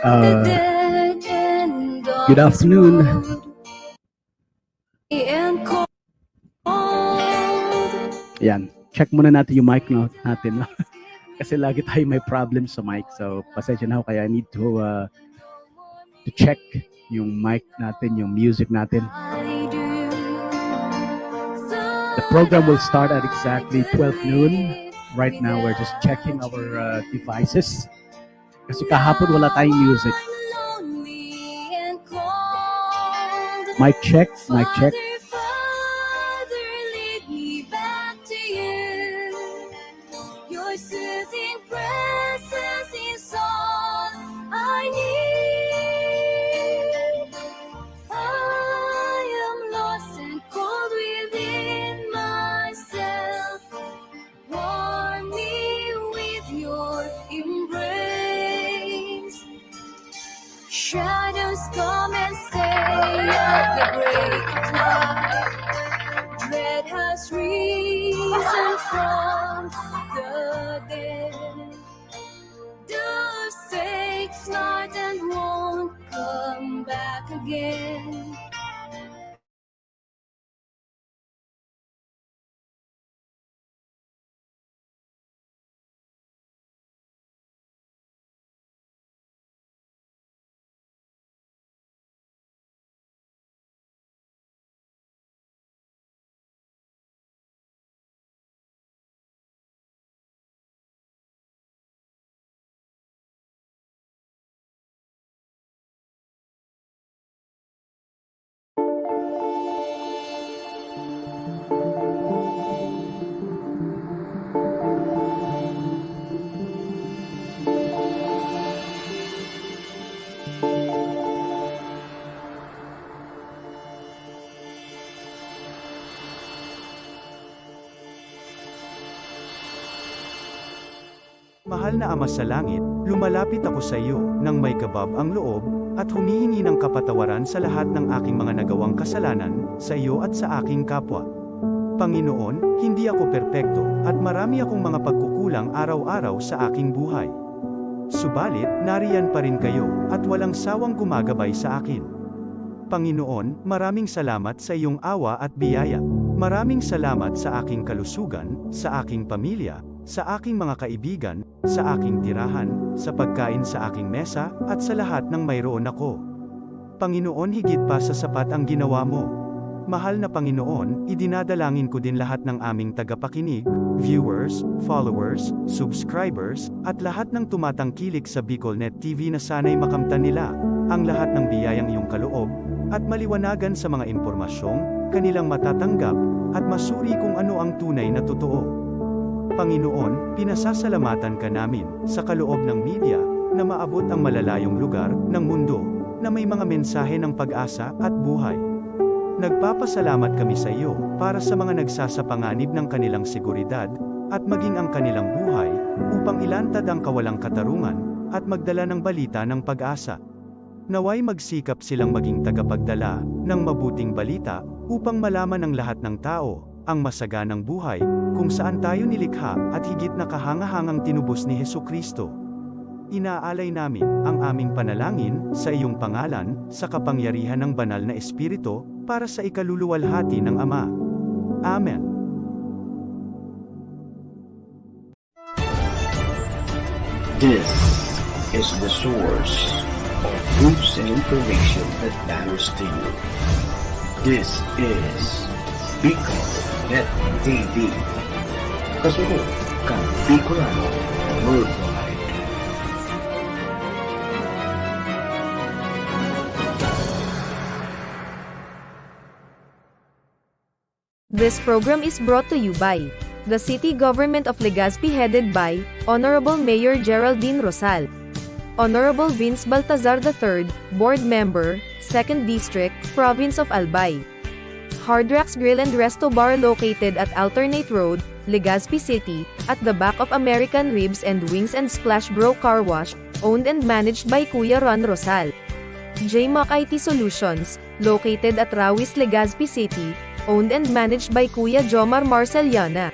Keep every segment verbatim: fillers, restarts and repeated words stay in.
Uh, good afternoon. Yan. Check muna natin yung mic, no, natin, no? Kasi lagi tayo may problem sa mic. So, pasensya na ako, kaya I need to, uh, to check yung mic natin, yung music natin. The program will start at exactly twelve noon. Right now, we're just checking our, uh, devices. Kasi kahapon wala tayong music. Mic check, mic check. Your soothing presence is all I need. I am lost and cold within myself. Warm me with your embrace. Shadows come and stay at the break of light. Dread has risen from the dead. Doves take flight and won't come back again. Mahal na Ama sa Langit, lumalapit ako sa iyo nang may kabab ang loob at humihingi ng kapatawaran sa lahat ng aking mga nagawang kasalanan, sa iyo at sa aking kapwa. Panginoon, hindi ako perpekto at marami akong mga pagkukulang araw-araw sa aking buhay. Subalit, nariyan pa rin kayo at walang sawang gumagabay sa akin. Panginoon, maraming salamat sa iyong awa at biyaya. Maraming salamat sa aking kalusugan, sa aking pamilya, sa aking mga kaibigan, sa aking tirahan, sa pagkain sa aking mesa, at sa lahat ng mayroon ako. Panginoon, higit pa sa sapat ang ginawa mo. Mahal na Panginoon, idinadalangin ko din lahat ng aming tagapakinig, viewers, followers, subscribers, at lahat ng tumatangkilik sa BicolNet T V na sana'y makamtan nila ang lahat ng biyayang iyong kaloob at maliwanagan sa mga impormasyong kanilang matatanggap at masuri kung ano ang tunay na totoo. Panginoon, pinasasalamatan ka namin sa kaloob ng media na maabot ang malalayong lugar ng mundo na may mga mensahe ng pag-asa at buhay. Nagpapasalamat kami sa iyo para sa mga nagsasapanganib ng kanilang seguridad at maging ang kanilang buhay upang ilantad ang kawalang katarungan at magdala ng balita ng pag-asa. Naway magsikap silang maging tagapagdala ng mabuting balita upang malaman ng lahat ng tao ang masaganang buhay kung saan tayo nilikha at higit na kahangahangang tinubos ni Jesu-Cristo. Inaalay namin ang aming panalangin sa iyong pangalan, sa kapangyarihan ng Banal na Espiritu, para sa ikaluluwalhati ng Ama. Amen. This is the source of news and information that matters to you. This is Bicol Net T V. Kasunod kan Bicolano Worldwide. This program is brought to you by the City Government of Legazpi, headed by Honorable Mayor Geraldine Rosal, Honorable Vince Baltazar the third, Board Member, Second District, Province of Albay. Hard Rocks Grill and Resto Bar, located at Alternate Road, Legazpi City, at the back of American Ribs and Wings and Splash Bro Car Wash, owned and managed by Kuya Ron Rosal. J Mac I T Solutions, located at Rawis, Legazpi City, owned and managed by Kuya Jomar Marceliana.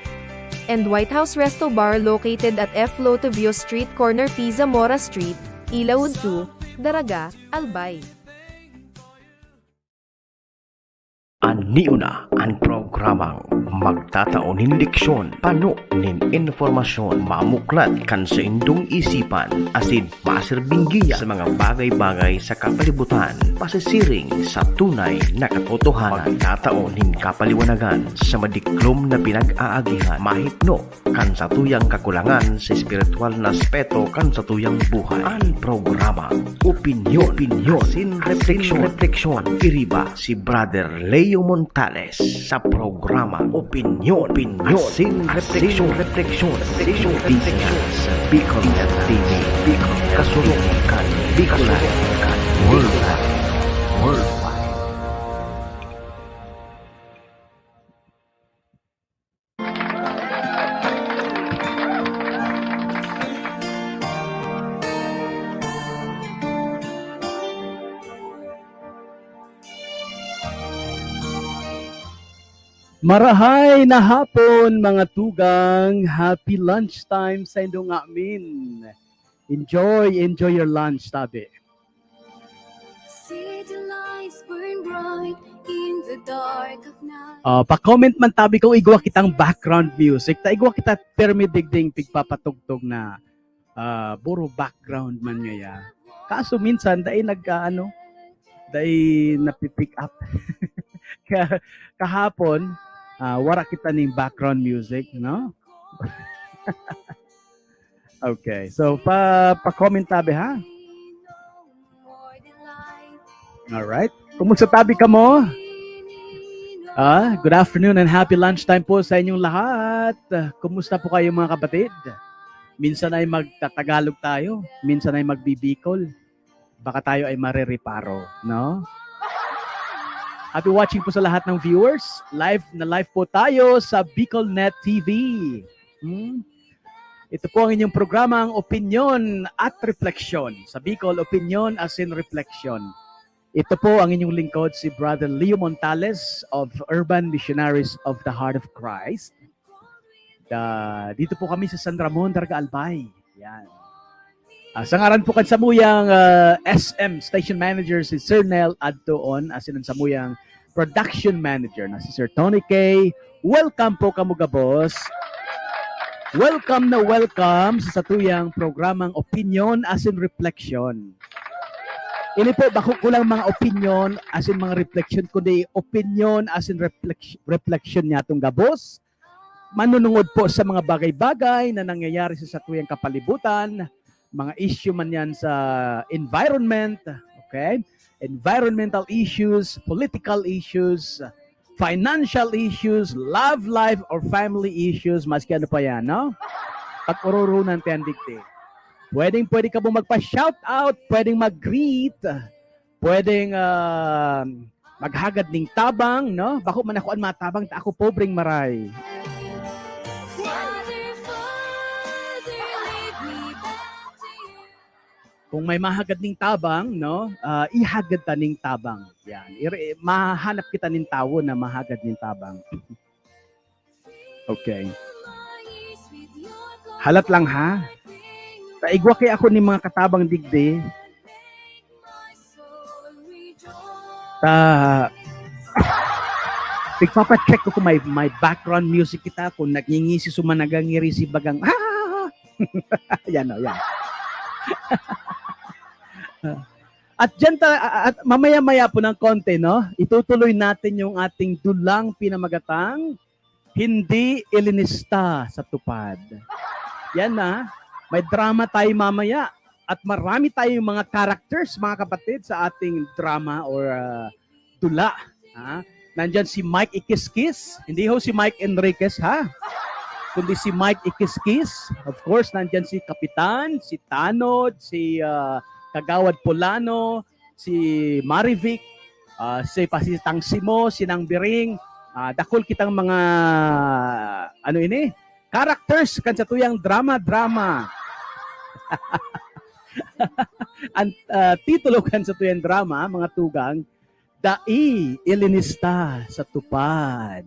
And White House Resto Bar, located at F Lotovio Street, corner P Zamora Street, Ilaud two, Daraga, Albay. An Niuna, an programang magtatao nin leksyon, pano nin impormasyon, mamuklat kan saindong isipan, asin masirbing giya sa mga bagay-bagay sa kapalibutan, pasisiring sa tunay na katotohanan, magtatao nin kapaliwanagan sa madiklom na pinag-aagihan, mahitno kan satuyang kakulangan sa espiritual na aspeto kan satuyang buhay. An programa Opinyon, Opinyon, asin Refleksyon, Refleksyon. Iriba si Brother Leo Montales sa programa Opinyon, Opinyon, asin Refleksyon, Refleksyon, Refleksyon. Dito sa Bicol Net T V, Bicol, kasurungan kan Bicolano, worldwide, worldwide. Marahay na hapon, mga tugang. Happy lunchtime sa indong amin. Enjoy, enjoy your lunch, tabi. City lights burn bright in the dark of night. Ah, pa-comment man tabi kung igwa kitang background music. Ta igwa kita permi digding pigpapatugtog na, ah, buro background man ngaya. Kaso minsan, dai nagka-ano, dai napi-pick up. Kaya kahapon, ah, wara kita ning background music, no? Okay. So, pa, pa-comment tabi, ha? Alright. Kumusta tabi kamo? Ah, good afternoon and happy lunchtime po sa inyong lahat. Kumusta po kayo, mga kapatid? Minsan ay magtatagalog tayo, minsan ay magbibikol. Baka tayo ay marereparo, no? Happy watching po sa lahat ng viewers. Live na live po tayo sa Bicol Net T V. Hmm? Ito po ang inyong programang Opinyon at Refleksyon. Sa Bicol, Opinyon asin Refleksyon. Ito po ang inyong lingkod, si Brother Leo Montales of Urban Missionaries of the Heart of Christ. Da, dito po kami sa San Ramon, Daraga, Albay. Yan. Ah, sa ngaran po kan samuyang, ah, S M station manager, si Sir Nel Adtoon, asin an samuyang production manager na si Sir Tony K. Welcome po kamo gabos. Welcome na welcome sa satuyang programang Opinyon asin Refleksyon. Ini po, bako ko lang mga opinyon asin mga refleksyon, kundi opinyon asin refleks-, refleksyon niyatong gabos. Manunungod po sa mga bagay-bagay na nangyayari sa satuyang kapalibutan, mga issue man yan sa environment, okay? Environmental issues, political issues, financial issues, love life or family issues, maski ano pa yan, no? Pag-ururunan tayan digdi. Pwedeng, pwede ka po magpa-shout out, pwedeng mag-greet, pwedeng, ah, maghagad ning tabang, no? Bako man ako an matabang, ta ako pobreng maray. Kung may mahagad ning tabang, no? Ah, ihagad ta ning tabang. Yan. Ire-, mahanap kita nin tawo na mahagad nin tabang. Okay. Halat lang, ha? Ta igwa kaya ako ni mga katabang digdi. Ta, pigpapa-check ko kung may, may background music kita, kung nagngingisi, sumanagang ngiri si bagang, ah! Yan, o, yan. At diyan ta-, at mamaya-maya po ng konti, no? Itutuloy natin yung ating dulang pinamagatang, hindi ilinista sa tupad. Yan na. May drama tayo mamaya. At marami tayong mga characters, mga kapatid, sa ating drama or, ah, dula. Ha? Nandyan si Mike Ikiskis. Hindi ho si Mike Enriquez, ha? Kundi si Mike Ikiskis. Of course, nandyan si Kapitan, si Tanod, si, ah, Kagawad Polano, si Marivic, ah, si Pasitang Simo, si Nang Biring, ah, dakul kitang mga, ano ini, characters kan satuyang drama-drama. Ang, ah, titulo kan satuyang drama, mga tugang, Dai Ilinista sa Tupad.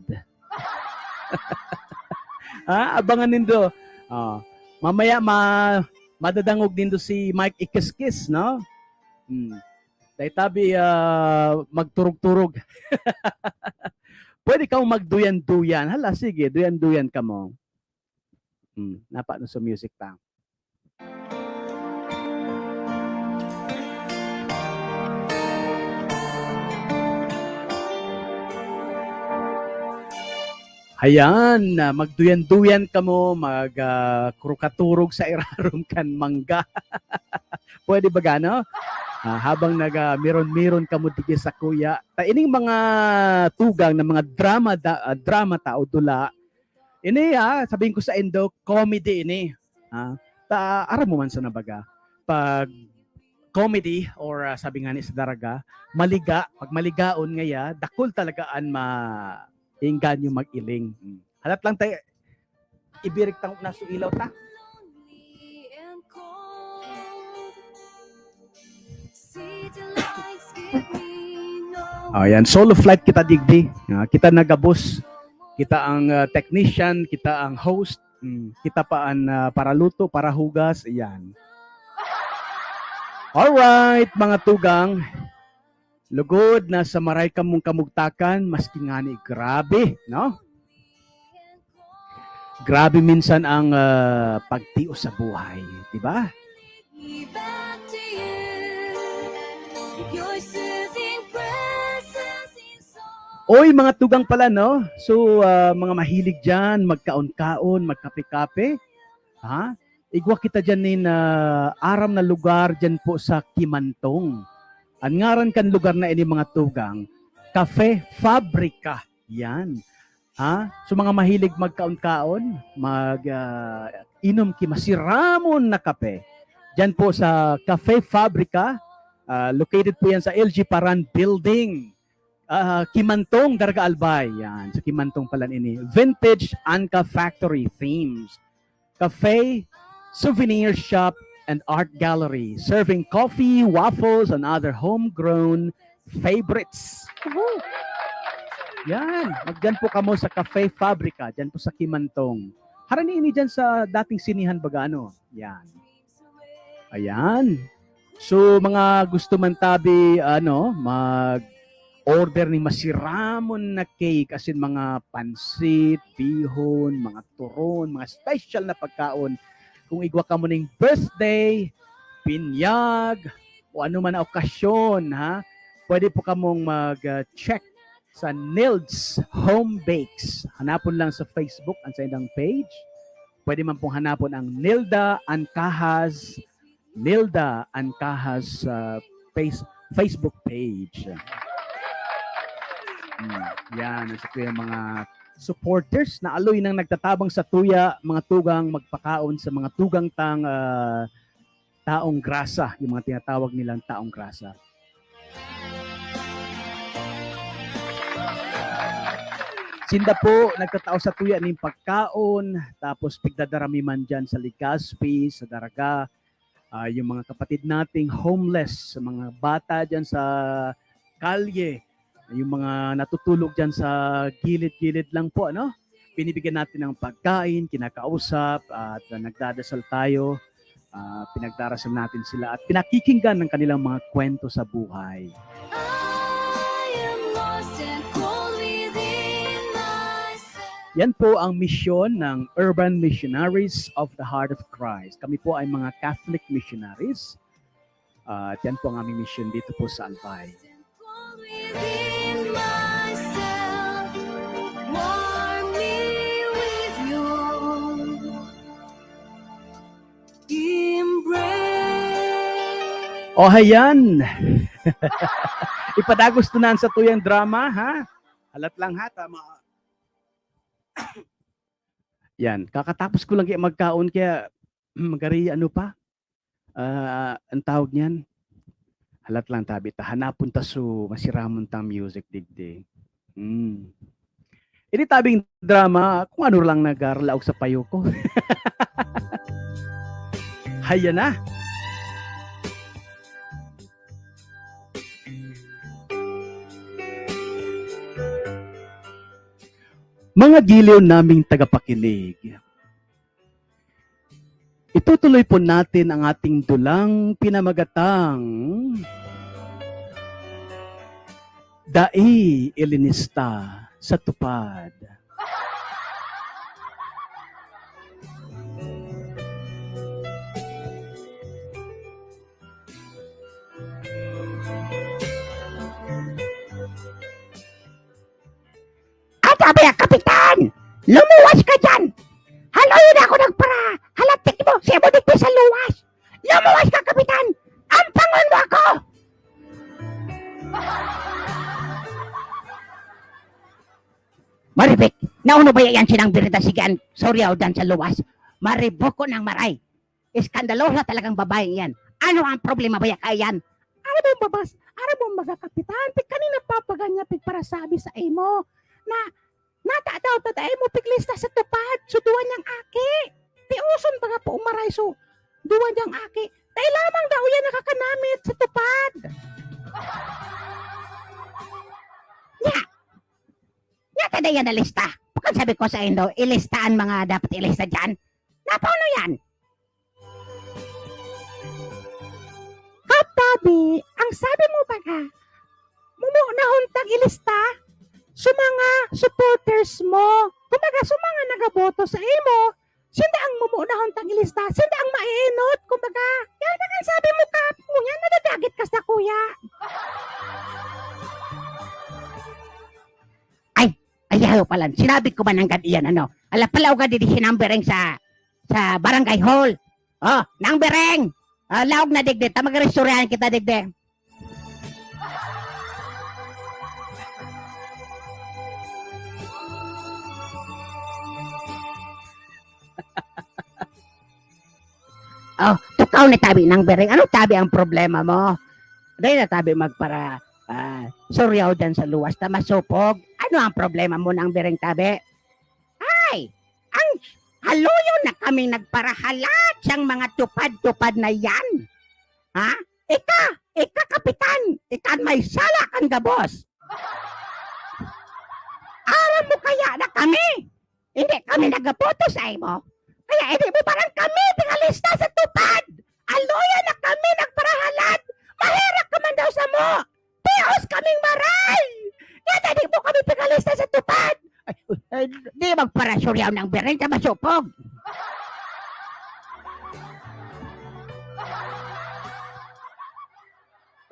Ah, abangan nindo. Oh, mamaya ma-, madadangog nindo si Mike Ikiskis, no? Hmm. Dai tabi, ah, magturog-turog. Pwede kang magduyan-duyan. Hala, sige, duyan-duyan kamo. Hmm, napa no sa music ta. Ayan, ah, magduyan-duyan kamo, mag, ah, kurukaturog sa irarom kan mangga. Pwede ba gano? Ah, habang nag, ah, miron-miron kamo digdi sa kuya. Ta ining mga tugang na mga drama da, ah, drama ta o dula, ini, ah, sabihin ko sa indo, comedy ini. Ah, ta aram mo man sa nabaga, pag comedy or, ah, sabi nga ni sa daraga, maliga, pag maligaon ngaya, dakul talaga an ma-, engganyo mag-iling. Hmm. Halat lang tayo, ibirik tang naso ilaw ta. Oh, yan. Solo flight kita digdi. Ah, kita nagabos. Kita ang, ah, technician, kita ang host, mm, kita pa ang, ah, paraluto, parahugas, yan. Alright, mga tugang. Lugod na sa maray kamong kamugtakan, maski ngani grabe, no? Grabe minsan ang, ah, pagtios sa buhay, di ba? Oy, mga tugang pala, no? So, ah, mga mahilig dyan, magkaon-kaon, magkape-kape, ha? Igwa kita dyan nin, ah, aram na lugar dyan po sa Kimantong. An ngaran kan lugar na ini, mga tugang, Cafe Fabrica. Yan. Ha? So, mga mahilig magkaon-kaon, mag, ah, inom ki masiramon na kape. Diyan po sa Cafe Fabrica, ah, located po yan sa L G Paran Building. Ah, Kimantong, Daraga Albay. Yan, sa Kimantong pala ini. Vintage Anka Factory themes. Cafe, souvenir shop, and art gallery, serving coffee, waffles, and other homegrown favorites. Woohoo! Yan. Magdiyan po kamo sa Cafe Fabrica, diyan po sa Kimantong. Harani ini diyan sa dating sinihan baga, ano? Yan. Ayan. So, mga gusto man tabi, ano, mag-order ni masiramon na cake, as in mga pansit, bihon, mga turon, mga special na pagkaon. Kung igwa kamo ning birthday, binyag, o ano man na okasyon, ha? Pwede po kamong mag, ah, check sa Nild's Home Bakes. Hanapon lang sa Facebook ang sa indang page. Pwede man pong hanapon ang Nilda Ancajas, Nilda Ancajas, ah, face-, Facebook page. Hmm, yan, ang sa tuya mga supporters na aloy nang nagtatabang sa tuya, mga tugang magpakaon sa mga tugang tang, ah, taong grasa, yung mga tinatawag nilang taong grasa. Sinda po nagtatao sa tuya ning pagkaon, tapos pigdadara mi man dyan sa Legazpi, sa Daraga, ah, yung mga kapatid nating homeless, sa mga bata dyan sa kalye, yung mga natutulog dyan sa gilid-gilid lang po, ano? Binibigyan natin ng pagkain, kinakausap, at, ah, nagdadasal tayo. Ah, pinagdarasal natin sila at pinakikinggan ng kanilang mga kwento sa buhay. I am lost and cold within myself. Yan po ang misyon ng Urban Missionaries of the Heart of Christ. Kami po ay mga Catholic missionaries. Ah, at yan po ang aming misyon dito po sa Albay. Within myself, warm me with your embrace. O, ayan. Ipadagos to na ang satuyang drama, ha? Halat lang, ha? Tama. Yan. Kakatapos ko lang kaya magkaon, kaya, magari, ano pa? Ah, ang tawag niyan? Halat lang tabi ta. Hanapon ta so masiramon tang music digdi. Hmm. Ini tabing drama, kung ano lang nagarlaog sa payo ko. Haya na. Mga giliw naming tagapakinig, Itutuloy po natin ang ating dulang pinamagatang Dai Ilinista sa Tupad. Ano ba yan, Kapitan? Lumuwas ka dyan! Haloy na ako nagpara! Halatik mo! Siya mo digdi sa luwas! Lumuwas ka, Kapitan! Ampangon mo ako! Maribek, nauno ba yan sinang birita sige an soryaw dan sa luwas? Maribuko ng maray. Eskandalosa talagang babaeng iyan. Ano ang problema baya kaiyan? Ano bang babas? Ano bang baga, Kapitan? Ti kanina pa baga niya pigparasabi sa imo na nata daw ta dai mo piglista sa tupad, so duwa niyang aki. Tioson baga po umaray, so duwa niyang aki. Dai lamang daw yan nakakanamit sa tupad. Nya, nya ta dai yan nalista. Bukod sabi ko sa indo, ilista an mga dapat ilista diyan. Napaano yan? Kap Tabi, ang sabi mo baga, mumo na huntang ilista sa mga supporters mo. Kumbaga, sa mga nagaboto sa imo, sinda ang mumo na huntang ilista, sinda ang maiinot. Kumbaga, yan ang sabi mo, Kap. Ngunyan, nadadagit ka sa kuya. Ay, ayaw palan. Sinabi ko ba nanggad iyan, ano? Ala, palaw ka di, di si Nang Bereng sa, sa barangay hall. Oh, Nang Bereng! Ah, laog na digdi. Ta mag-istoryahan kita digdi. Oh, tukaw ni tabi, Nang Bereng. Ano tabi ang problema mo? Dai na tabi magpara, ah, soryaw dyan sa luwas ta masupog. Ano ang problema mo, Nang Bereng tabi? Ay, ang haluyon na kaming nagparahalat siyang mga tupad-tupad na yan. Ha? Ika, ika, Kapitan, ika an may sala kan gabos. Aram mo kaya na kami, hindi kami nagaboto sa imo? Kaya hindi mo pa lang kami pinalista sa tupad. Aluya na kami nagparahalat. Maherak ka man daw samo. Tios kaming maray. Kaya di mo kami pinalista sa tupad. Ay, ay, di magparasuryaw ng biring sa masupog.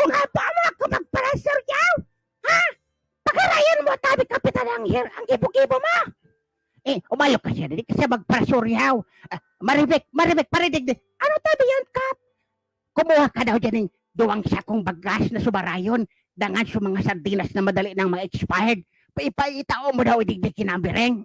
Kung apa mo ako magparasuryaw, ha? Pakarayan mo tabi, Kapitan Anghel, ang gibo-gibo mo. Eh, umayo ka siya, dili ka siya magparasuryaw. Ah, Maribek, Maribek, paridigdi. Ano tabi yan, Kap? Kumuha ka daw dyan ng duwang sakong bagas na subarayon, dangan sa mga sardinas na madali nang ma-expired. Pa-, ipaitao mo daw idigdi kinabireng.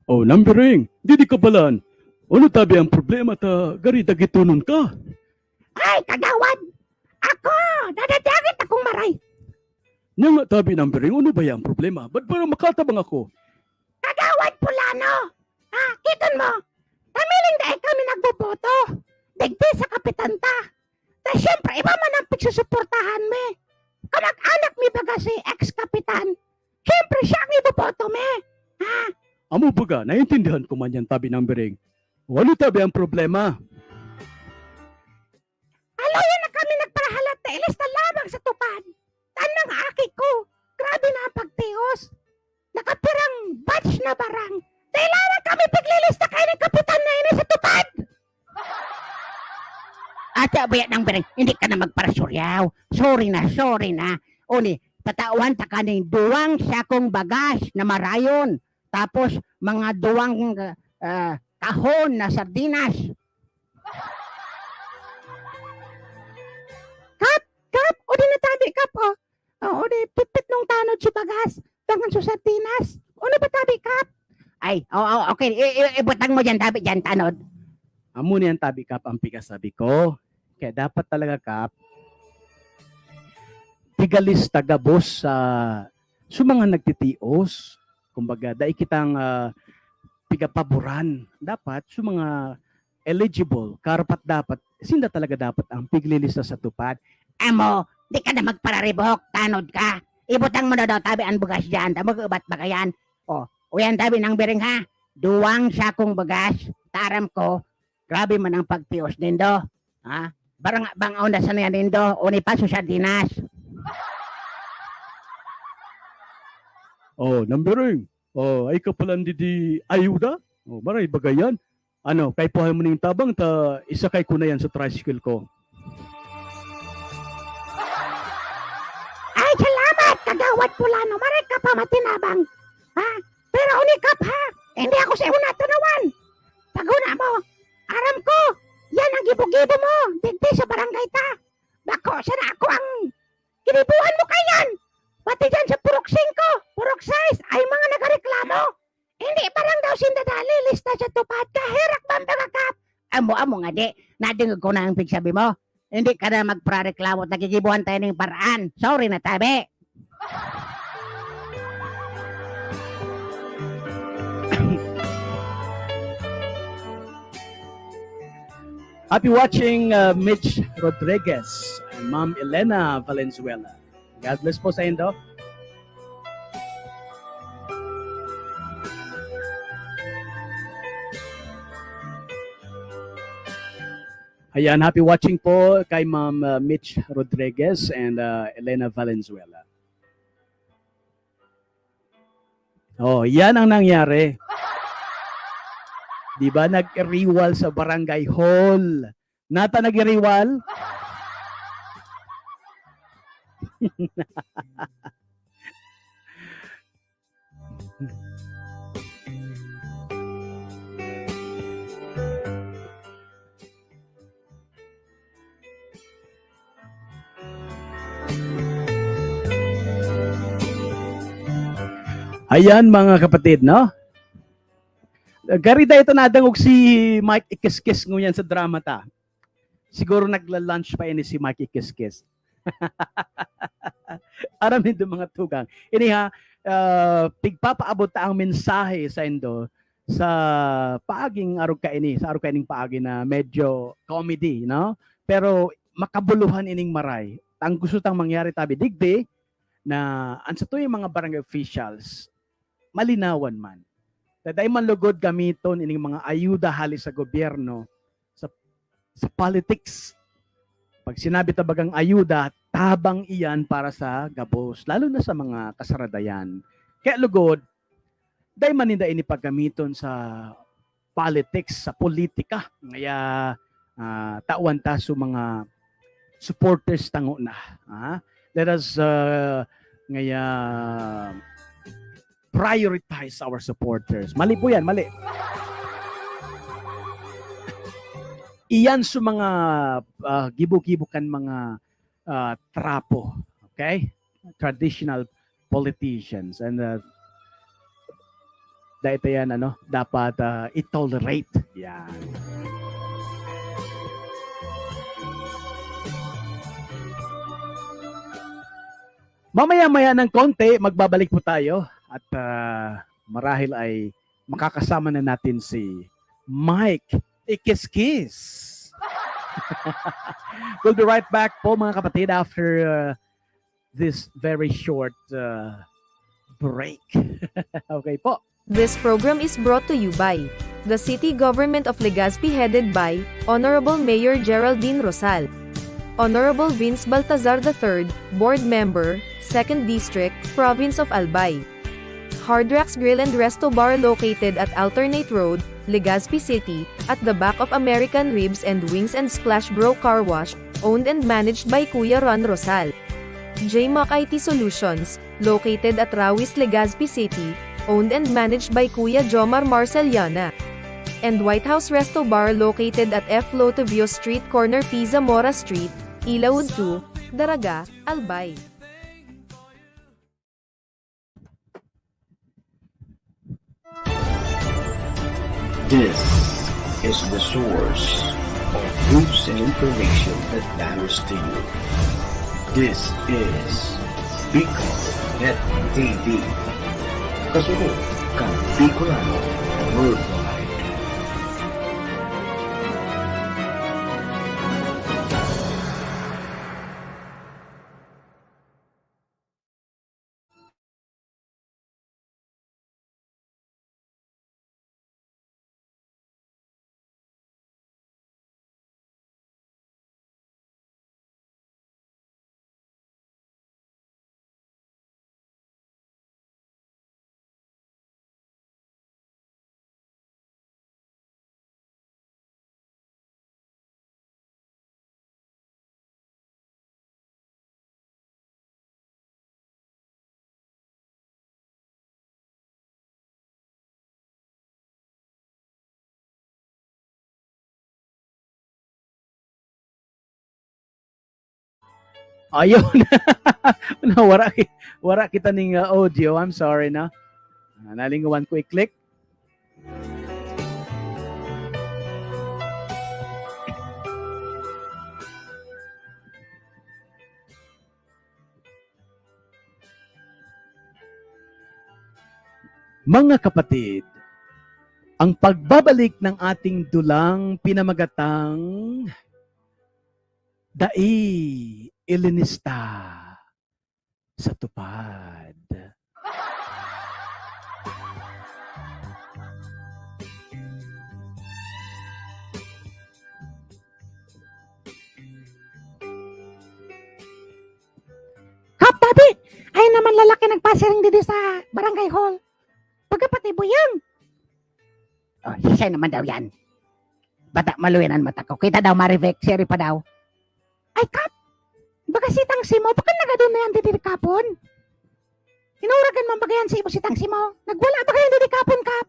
Oh, Nang Biring, didi ka balan. Ano tabi ang problema ta gari dagitonon ka? Ay, kagawad! Ako, nadadagit akong maray. Nya nga tabi, Nang Biring, ano ba ang problema? Ba't parang makatabang ako? Kagawad Pulano! Ah, kiton mo, kami lang dai kami nagboboto. Digdi sa kapitan ta. Ta siyempre, iba man ang pagsusuportahan mi. Kamag-anak mi baga si ex-kapitan. Siyempre, siya ang iboboto mi. Ha? Amo baga, naintindihan ko man yan, tabi, Nang Biring. O ano tabi ang problema? Aluya na kami nagparahalat na ilista lamang sa tupad. Tan mga aki ko, grabe na ang pagtios. Nakapirang batch na barang. Kailangan kami piglilista kayo ng kapitan na ini sa tupad. Ate, abaya, Nang Biring, hindi ka na magparasuryaw. Sorry na, sorry na. Uni, tatawan ta kaning duwang sakong bagas na marayon. Tapos, mga duwang, ah, kahon na sardinas. Kap! Kap! O di na tabi, Kap, oh. Oo, di, pitpit nung tanod sa bagas, dangan sa sardinas. Ano ba tabi, Kap? Ay, oo, oo, okay. I, i, ibutang mo dyan, tabi dyan, tanod. Amo niyan, tabi, Kap, ang pigasabi ko. Kaya dapat talaga, Kap, pigalista gabos sa, sa mga nagtitios. Kumbaga, dai kitang, ah, pigapaboran. Dapat, sa mga eligible, karapat-dapat, sinda talaga dapat ang piglilista sa tupad. Amo, di ka na magpararibok, tanod ka. Ibutang mo na daw tabi an bugas diyan, ta mag-ubat ba kayan? O, uyan tabi nang biring ha. Duwang sakong bugas, ta aram ko, grabe man ang pagtios nindo. Ha? Barang bang auna sa niya nindo, uni pa sa sardinas. Oh, nang biring. Oh, ay ka pala di ayuda? Oh, maray bagayan. Ano, kaipuhan mo ning tabang ta isakay ko na yan sa tricycle ko. Ay, salamat, Kagawad Fulano. Maray ka pa matinabang. Ha? Pero unikap, ha? Hindi ako sa una tunawan. Taguna mo. Aram ko, yan ang gibo-gibo mo. Digdi sa barangay ta. Bako, sana ako ang ginibuhan mo kayan. Pati dyan sa Purok singko, Purok sais, ay mga nagareklamo. Hindi pa lang daw sinda nalilista sa tupad, kaherak bang mga kap? Amo-amo nga di, nadingog ko na ang pigsabi mo. Hindi ka na magpareklamo, nagigibuhan tayo ning paraan. Sorry na, tabi. Happy watching, uh, Mitch Rodriguez and Ma'am Elena Valenzuela. God bless po sa indo. Ayan, happy watching po kay Ma'am, uh, Mitch Rodriguez and, uh, Elena Valenzuela. Oh, yan ang nangyari. Di ba, nag-iriwal sa barangay hall? Nata nag-iriwal? Ayan, mga kapatid, no? Gari da ito nadangog si Mike Ikiskis ngunyan sa drama ta. Siguro nagla-lunch pa ini si Mike Ikiskis. Aram nindo, mga tugang. Ini ha, ah, pigpapaabot ta ang mensahe sa indo sa paaging arog kaini, sa arog kaining paagi na medyo comedy, no? Pero makabuluhan ining maray. Ang gusto tang mangyari tabi digdi na an satuyang mga barangay officials, malinawan man. Ta dai man lugod gamiton ining mga ayuda hali sa gobyerno sa, sa politics. Pag sinabi ta bagang ayuda, tabang iyan para sa gabos, lalo na sa mga kasaradayan. Kaya lugod, dai man ninda ini paggamiton sa politics, sa politika. Ngaya, ah, tawan ta sa mga supporters tango na, ha? Let us, ah, ngaya, prioritize our supporters. Mali po yan, mali. Iyan sa mga, ah, gibo-gibo kan mga, ah, trapo. Okay? Traditional politicians. And, ah, dai ta yan, ano, dapat, ah, i-tolerate. Yan. Mamaya-maya ng konti, magbabalik po tayo at, ah, marahil ay makakasama na natin si Mike Ikiskis. We'll be right back po, mga kapatid, after, uh, this very short, uh, break. Okay po. This program is brought to you by the City Government of Legazpi, headed by Honorable Mayor Geraldine Rosal, Honorable Vince Baltazar the third, Board Member, Second District, Province of Albay. Hard Rocks Grill and Resto Bar, located at Alternate Road, Legazpi City, at the back of American Ribs and Wings and Splash Bro Car Wash, owned and managed by Kuya Ron Rosal. J Mac I T Solutions, located at Rawis, Legazpi City, owned and managed by Kuya Jomar Marceliana. And White House Resto Bar, located at F Lotovio Street, corner P Zamora Street, Ilaud two, Daraga, Albay. This is the source of news and information that matters to you. This is Bicol Net T V. Kasunod kan Bicolano Worldwide. Ayun. Nawara ki-, wara kita ning, ah, audio. I'm sorry, no? Ah, nalingawan ko i-click. Mga kapatid, ang pagbabalik ng ating dulang pinamagatang Dai Ilinista sa Tupad. Kap, Dabi! Ay naman lalaki nagpasiring didi sa barangay hall. Pagkapat ni Buyang. Oh, siya naman daw yan. Bata maluyan ang mata ko. Kita daw, Marivic, siya rin pa daw. Ay, Kap! Baga si Tangsi mo, baka nagadon na yan didi kapon? Inuragan man bagayan sa ibo si Tangsi mo. Nagwala bagayan didi kapon, Kap?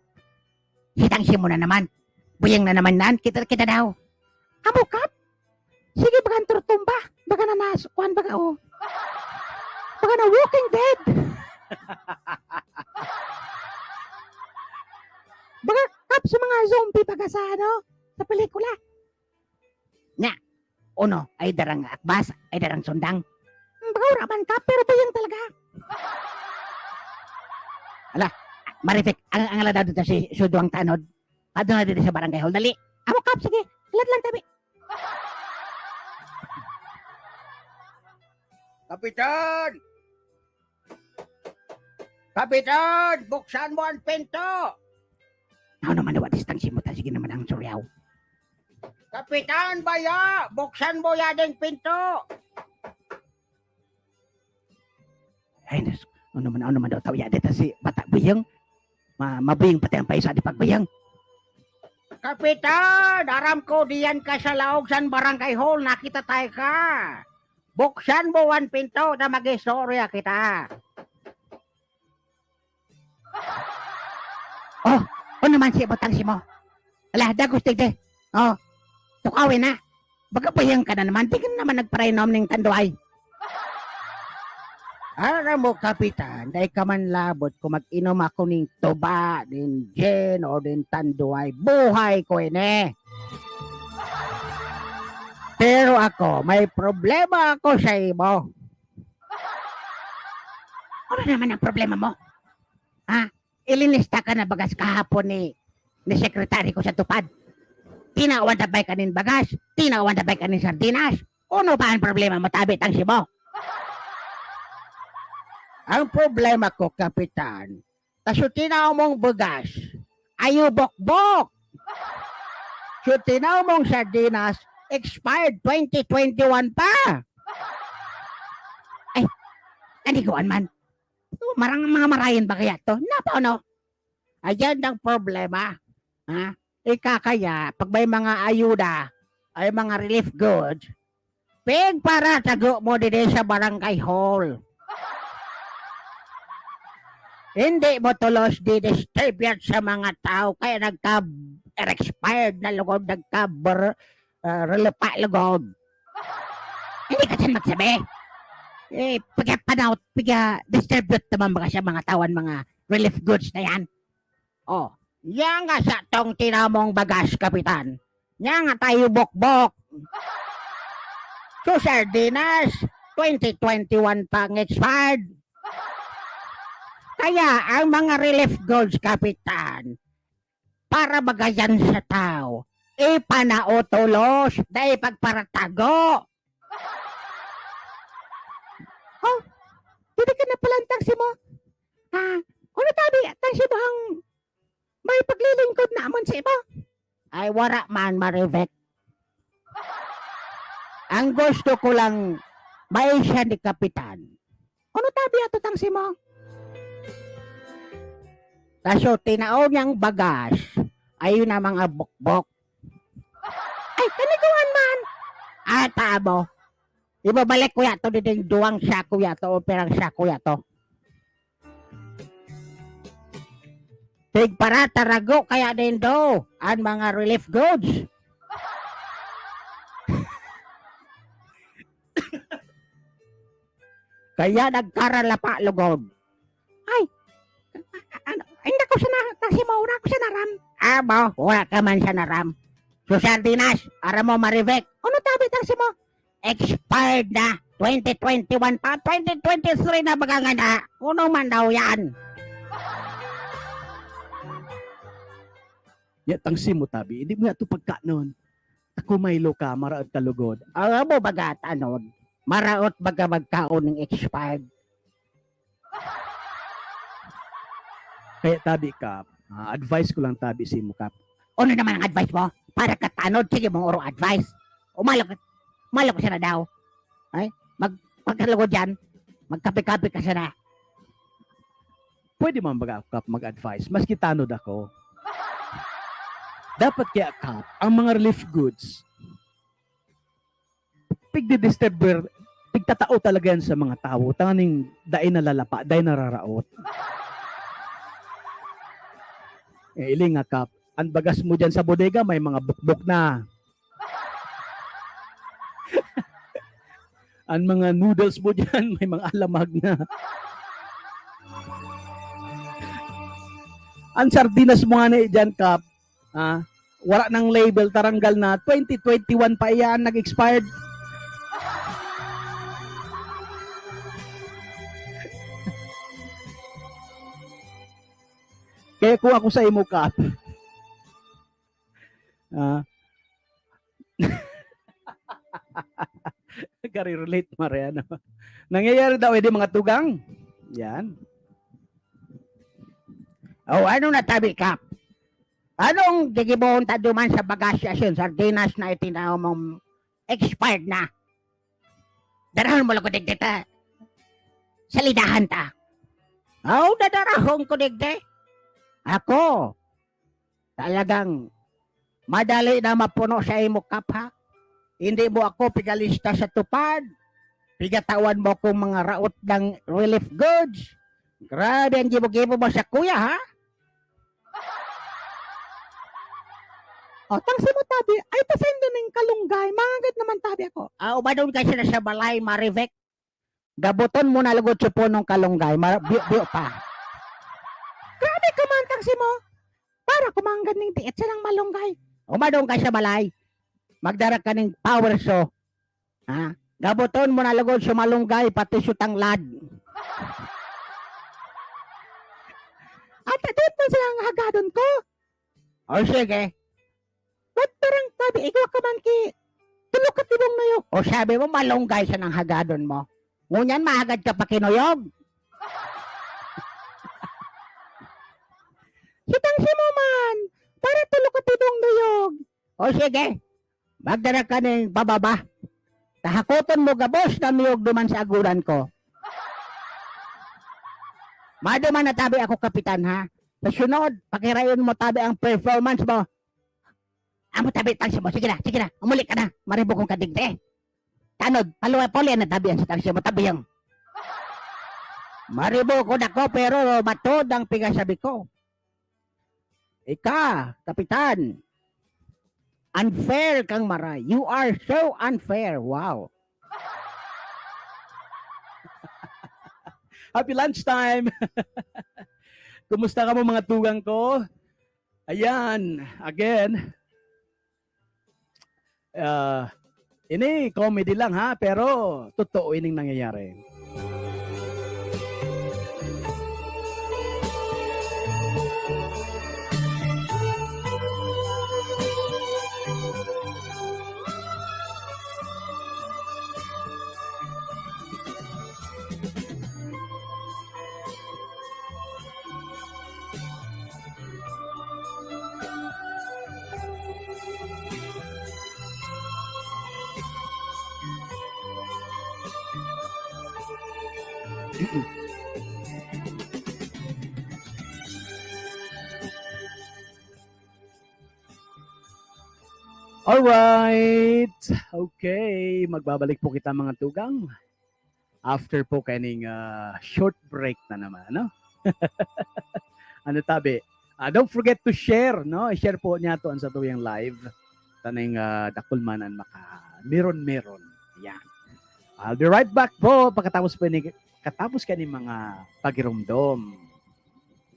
Si Tangsi mo na naman. Buyang na naman nan. Kita, kita daw. Amo, Kap? Sige, baga ang turtumba. Baga na nas-, kuwan baga, oh. Baga na Walking Dead. Baga, Kap, sa mga zombie, baga sa, ano, sa pelikula. Nya, uno, ay darang akbas, ay darang sundang. Hmm, baga wala man, Kap, pero buyang talaga. Ala, Marivic, ang, ang aladado ta si Suduang Tanod. Padto na dito sa barangay hall. Dali. Amo, Kap, sige. Alat lang, tabi. Kapitan! Kapitan! Buksan mo ang pinto! Ako naman, nawa, distang simutan. Sige naman ang suryaw. Kapitan, baya! Buksan mo yading pinto! Ay, nas-, ano man, ano man daw tao yadi ta si Bata Buyang? Ma-, mabuyang pati ang paisa di pagbuyang. Kapitan, aram ko diyan ka sa laog san barangay hall, nakita tayo ka. Buksan mo an pinto na mag-istorya kita. Oh, ano man si Butang Simo? Ala, dagos digdi. Oh, tukawin na. Baga buyang ka na naman. Di ka na naman nagparainom ning tanduay. Aram mo, Kapitan, dai ka man labot kung mag-inom ako ning tuba, nin gin, o nin tanduay. Buhay ko ini. Pero ako, may problema ako sa imo. Ano naman ang problema mo? Ha? Ilinista ka na bagas kahapon ni, ni sekretary ko sa tupad. Tinawan ta bay ka nin bagas, tinawan ta bay ka nin sardinas. Ano ba ang problema mo, tabi tang sibo? Ang problema ko, Kapitan, ta so tinaw mong bagas, ayo bokbok. So tinaw mong sardinas, expired twenty twenty-one pa. Ay, naniguan man. Marang mga marayon ba kaya to? Napa, ano? Ayan ang problema. Ha? Ika kaya, pag may mga ayuda, ay mga relief goods, pigparatago mo didi sa barangay hall. Hindi mo tulos di-distribute sa mga tao, kaya nagka-expired na lugod, nagka-, ah, relief pa lugod. Hindi ka dyan magsabi. Eh, pagka panaw, pagka distribute naman mga siya, mga tao, an mga relief goods na yan. Oh, yan nga sa tong tinamong bagas, Kapitan. Yan nga tayo bokbok. So, sardinas, twenty twenty-one pa ang expired. Kaya, ang mga relief goods, Kapitan, para magayan sa tao, ipanao tolos, dai pagparatago. Oh, didi ka na palantang si mo? Ah, ano tabi, tang si mo ang may paglilingkod na amon si mo? Ay, wara man, Marivek. Ang gusto ko lang, may siya ni Kapitan. Ano tabi ato tang si mo? Kaso, tinao niyang bagas, ayun na mga bukbok. Ay, kaniguan man! Ata mo, ibabalik ko yato diding duwang sako yato o pirang sako yato. Tigparatarago kaya nindo an mga relief goods. Kaya nagkaralapa lugod. Ay, a-, a-, ano, hindi ko sana, kasi maura ko sana ram. Ah, ba? Wala ka man sana ram. So, sardinas, aram mo, Marivec. Ano tabi tang si mo? Expired na. Twenty twenty-one pa, twenty twenty-three na baga nga na. Ano man daw yan? Ya, tang si mo tabi, hindi mo yato pagkanon. Ako, Milo ka, maraot ka lugod. Aram mo baga, tanod? Maraot baga magkaon ng expired. Kaya tabi, Kap, ah, advice ko lang tabi si mo, Kap. Ano naman ang advice mo? Para katanod, sige mong oro advice. Umalo ka, umalo ka sana daw. Ay, mag, pagkalugod dyan, magkape-kape ka sana. Pwede man baga, Kap, mag-advice? Maski tanod ako. Dapat kaya, Kap, ang mga relief goods, pigdi-disturb, pigtatao talaga yan sa mga tawo. Tanganing dai nalalapa, dai nararaot. Eh, ili nga, Kap, ang bagas mo dyan sa bodega, may mga bukbok na. Ang mga noodles mo dyan, may mga alamag na. Ang sardinas mo nga na dyan, Kap, ah, wala nang label, taranggal na, twenty twenty-one pa iyan, nag-expired. Kaya kung ako sa imo, Kap, ah, Kari-relate, Mariano. Nangyayari daw, edi mga tugang. Yan. O, ano na tabi, Kap? Anong gigibohon ta duman sa bagas ya sardinas na itinaw mong expired na? Darahon mo lang ko digdi ta. Salidahan ta. Aw, dadarahon ko digdi. Ako, talagang madali na mapuno sa imo, Kap, ha? Hindi mo ako pigalista sa tupad. Pigatawan mo akong mga raot ng relief goods. Grabe ang gibo-gibo mo sa kuya, ha? O, tang si mo tabi, ay, pasendo ning kalunggay, mangagat naman tabi ako. Ah, umadon ka sila sa balay, Marivec. Gaboton mo na lugod sa punong kalunggay, ma-, biyo-biyo pa. Grabe ka man, tang si mo. Para kumanggad ning tiit silang malunggay. Umadon ka sa balay. Magdara ka ning power saw. Ha? Gaboton mo na lugod sa malunggay, pati sa tanglad. At adit mo silang hagadon ko. O, sige. Ba't parang sabi, igwa ka man ki, tulog ka tibong nuyog? O, sabi mo, malunggay siya ng hagadon mo. Ngunyan, mahagad ka pa kinuyog. Sitang si mo man, para tulog ka tibong nuyog. O, sige. Magdara ka ning pababa. Tahakoton mo gabos na miyog duman sa aguran ko. Maduman na tabi ako, Kapitan, ha? Sa sunod, pakirayon mo tabi ang performance mo. Amo tabi, tang si mo. Sige na, sige na. Umuli ka na. Maribukon ka digdi. Tanod, paluwa-pauli na tabi ang sa tang si mo. Tabi ang maribukon ako, pero matod ang pigasabi ko. Ika, Kapitan, unfair kang maray. You are so unfair. Wow. Happy lunchtime. Kumusta kamo, mga tugang ko? Ayan, again. Ah, ini comedy lang, ha, pero totoo ining nangyayari. Alright. Okay. Magbabalik po kita, mga tugang. After po kaning, ah, short break na naman, ano? Ano tabi? Ah, don't forget to share, no? I-share po niya to ang satuyang live. Taning, ah, dakul man an maka-, meron-meron. Yan. I'll be right back po pagkatapos po ni katapos kaning mga pagiromdom.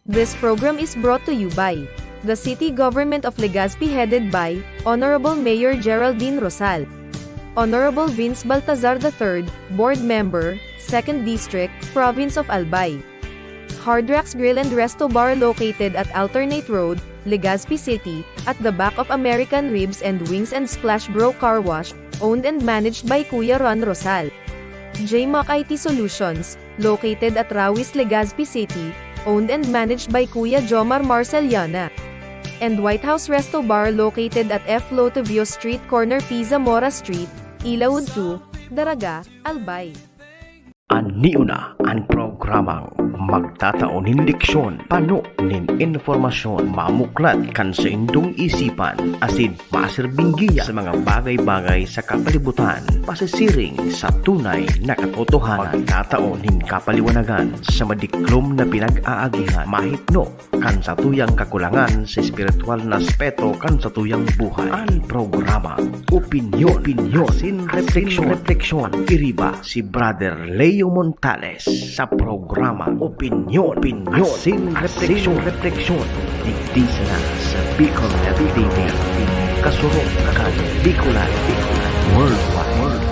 This program is brought to you by the City Government of Legazpi, headed by Honorable Mayor Geraldine Rosal. Honorable Vince Baltazar the third, Board Member, Second District, Province of Albay. Hard Rocks Grill and Resto Bar, located at Alternate Road, Legazpi City, at the back of American Ribs and Wings and Splash Bro Car Wash, owned and managed by Kuya Ron Rosal. J Mac I T Solutions, located at Rawis, Legazpi City, owned and managed by Kuya Jomar Marceliana. And White House Resto Bar, located at F Lotevio Street, corner P Zamora Street, Ilaud two, Daraga, Albay. An Niuna, an programang magtatao nin leksyon, pano nin impormasyon, mamuklat kan saindong isipan, asin masirbing giya sa mga bagay-bagay sa kapalibutan, pasisiring sa tunay na katotohanan. Magtatao nin kapaliwanagan sa madiklom na pinag-aagihan, mahitno kan satuyang kakulangan sa espiritual na aspeto kan satuyang buhay. An programa, opinyon, opinyon, asin refleksyon, refleksyon. Iriba si Brother Leo Montales sa programa Opinyon, Opinyon, asin refleksyon, refleksyon. Digdi sana sa Bicol Net T V, kasurok kan Bicolan, Bicolan, worldwide.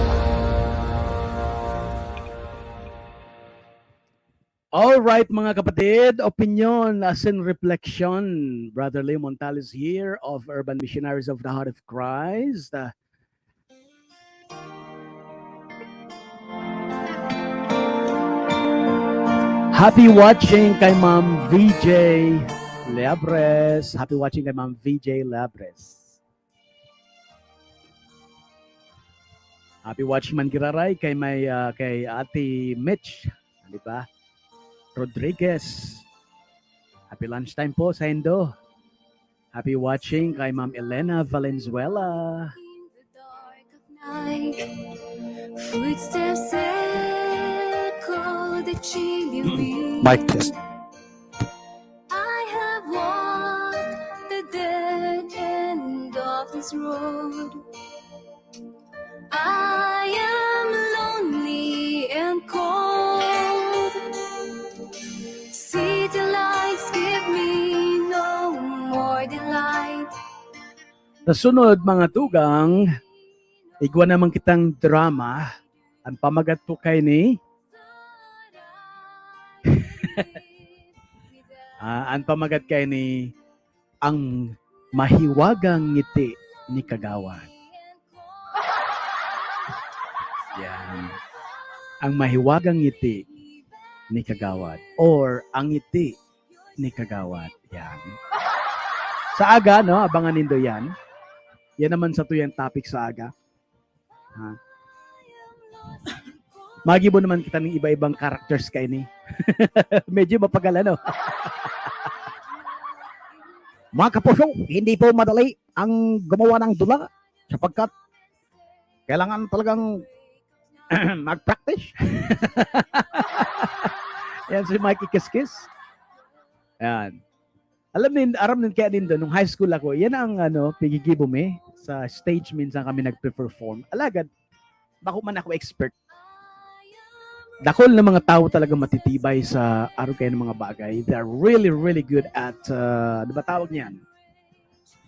All right, mga kapatid, opinyon asin reflection. Brother Leo Montales here of Urban Missionaries of the Heart of Christ. Uh, Happy watching kay Ma'am V J Leabres. Happy watching kay Ma'am V J Leabres. Happy watching man giraray kay may, ah, kay Ate Mitch, di ba? Rodriguez. Happy lunchtime po sa indo. Happy watching kay Ma'am Elena Valenzuela. Footsteps echo the chimney. Mic test. I have walked the dead end of this road. I am lonely and cold. City lights give me no more delight. Sa sunod, mga tugang, igwa naman kitang drama. Ang pamagat po kay ni... ah, ang pamagat kay ni Ang Mahiwagang Ngiti ni Kagawad. Yan. Ang Mahiwagang Ngiti ni Kagawad. Or Ang Ngiti ni Kagawad. Yan. Sa aga, no? Abangan nindo yan. Yan naman sa tuyang topic sa aga. Ha? Magibo naman kita ng iba-ibang characters kaini. Medyo mapagal, ano? Mga kapuso, hindi po madali ang gumawa ng dula sapagkat kailangan talagang mag-practice. Yan si Mikey Kiskis. Yan. Alam nin, aram nin kaya nindo, nung high school ako, yan ang ano, pigigibo mi sa stage minsan kami nagpe-perform. Alagad, bako man ako expert. Dakol na mga tao talaga matitibay sa arog kayo ng mga bagay. They are really, really good at, uh, ano ba tawag niyan?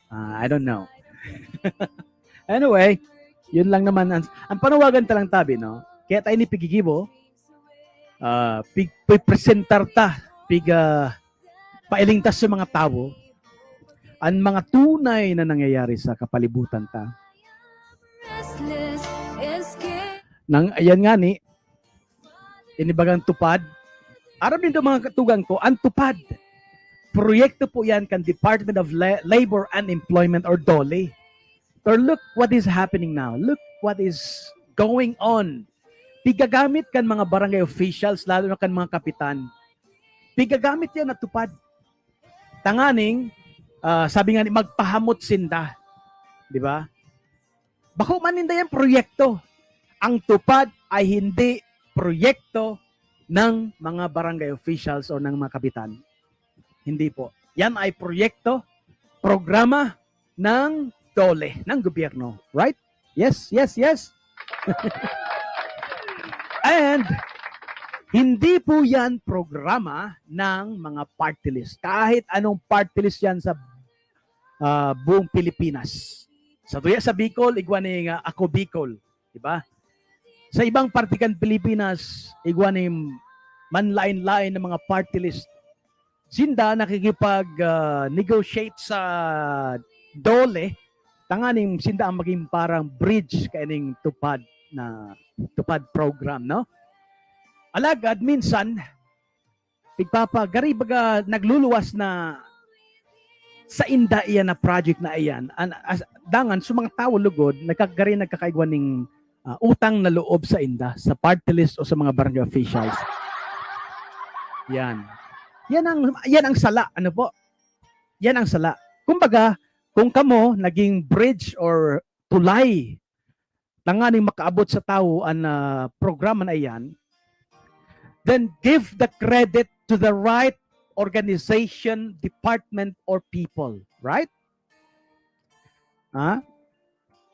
Uh, I don't know. Anyway, yun lang naman. Ang, ang panawagan ta lang tabi, no? Kaya tayo ni pigigibo, uh, pig, presentar ta, pig, uh, pailingtas sa mga tawo, ang mga tunay na nangyayari sa kapalibutan ta. Nang, ayan nga ni, inibagang tupad. Aram nindo mga katugang ko, ang tupad. Proyekto po yan kan Department of La- Labor and Employment or DOLE. Pero look what is happening now. Look what is going on. Pigagamit kan mga barangay officials, lalo na kan mga kapitan. Pigagamit yan na tupad. Tanganing, ah, sabi nga ni, magpahamot sinda. Di ba? Bako man ninda yan proyekto. Ang tupad ay hindi proyekto ng mga barangay officials o ng mga kapitan. Hindi po. Yan ay proyekto, programa ng DOLE, ng gobyerno. Right? Yes, yes, yes. And Hindi po yan programa ng mga party list. Kahit anong party list yan sa ah, buong Pilipinas. Sa tuya sa Bicol, igwa ni nga Ako Bicol, di ba? Sa ibang parte kan Pilipinas, igwa ni manlain-lain na mga party list. Sinda nakikipag, ah, negotiate sa DOLE, tanganing sinda ang maging parang bridge kaining TUPAD na, TUPAD program, no? Alagad minsan, pigpapa, gari baga nagluluwas na sainda iyan na project na iyan. An-, as-, dangan, sa mga tawo lugod, nagkagari nagkakaigwa ning, ah, utang na loob sainda, sa party list o sa mga barangay officials. Yan. Yan ang, yan ang sala, ano po? Yan ang sala. Kumbaga, kung kamo naging bridge or tulay tanganing makaabot sa tawo an, ah, programa na iyan, then give the credit to the right organization, department, or people. Right? Ha?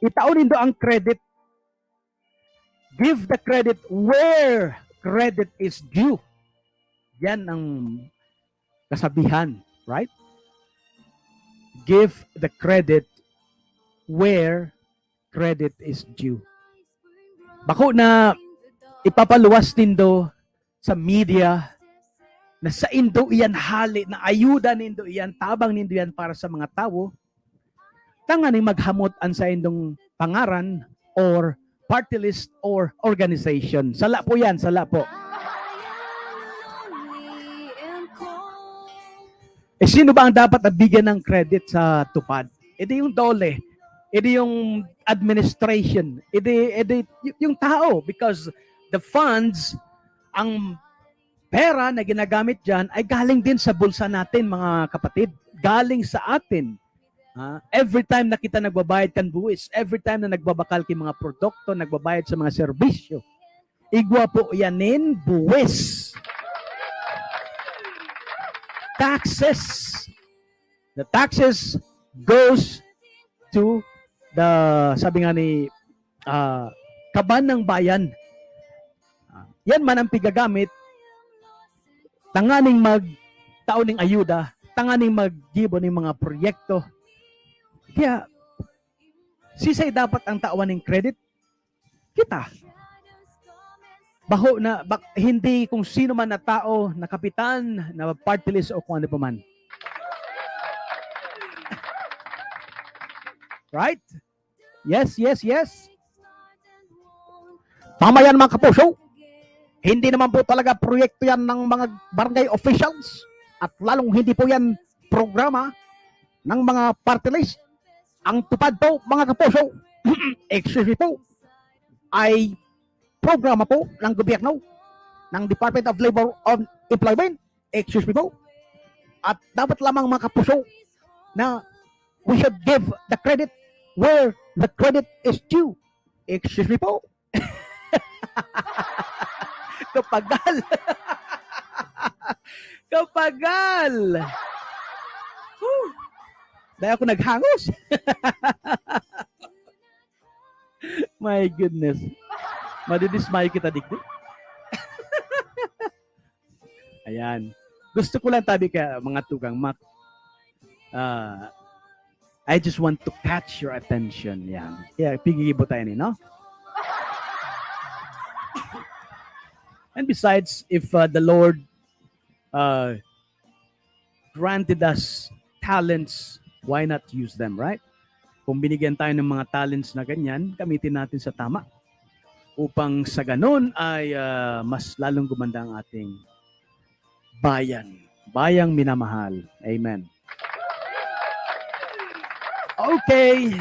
Itao nindo ang credit. Give the credit where credit is due. Yan ang kasabihan, right? Give the credit where credit is due. Bako na ipapaluwas nindo sa media na saindo iyan hale, na ayuda nindo iyan, tabang nindo iyan para sa mga tawo, tanganing maghamot an saindong pangaran or party list or organization. Sala po yan, sala po. Eh, sino ba ang dapat nabigyan ng credit sa TUPAD? E di yung DOLE, e di yung administration, e di, e di y-, yung tao, because the funds, ang pera na ginagamit diyan ay galing din sa bulsa natin, mga kapatid. Galing sa atin. Ha? Every time na kita nagbabayad kan buwis, every time na nagbabakal ki mga produkto, nagbabayad sa mga serbisyo, igwa po yan nin buwis. Taxes. The taxes goes to the, sabi nga ni, ah, kaban ng bayan. Ah, yan man ang pigagamit tanganing magtao ning ayuda, tanganing maggibo ning mga proyekto. Kaya, sisay dapat ang tawan ning credit? Kita. Baho na, bak-, hindi kung sino man na tao, na kapitan, na party list o kung ano pa man. Right? Yes, yes, yes. Tama yan, mga kapuso. Hindi naman po talaga proyekto yan ng mga barangay officials at lalong hindi po yan programa ng mga party list. Ang TUPAD po, mga kapuso, excuse me po, ay programa po ng gobyerno, ng Department of Labor and Employment, excuse me po. At dapat lamang, mga kapuso, na we should give the credit where the credit is due. Excuse me po. Kapagal. Kapagal. Whew. Dahil ako naghangos. My goodness. Madidismay kita digdi. Ayan. Gusto ko lang tabi ka, mga tugang, mak-, ah, I just want to catch your attention. Yan. Kaya, pigigibo tayo ni, no? And besides, if, uh, the Lord, uh, granted us talents, why not use them, right? Kung binigyan tayo ng mga talents na ganyan, gamitin natin sa tama. Upang sa ganon ay, ah, mas lalong gumanda ang ating bayan. Bayang minamahal. Amen. Okay.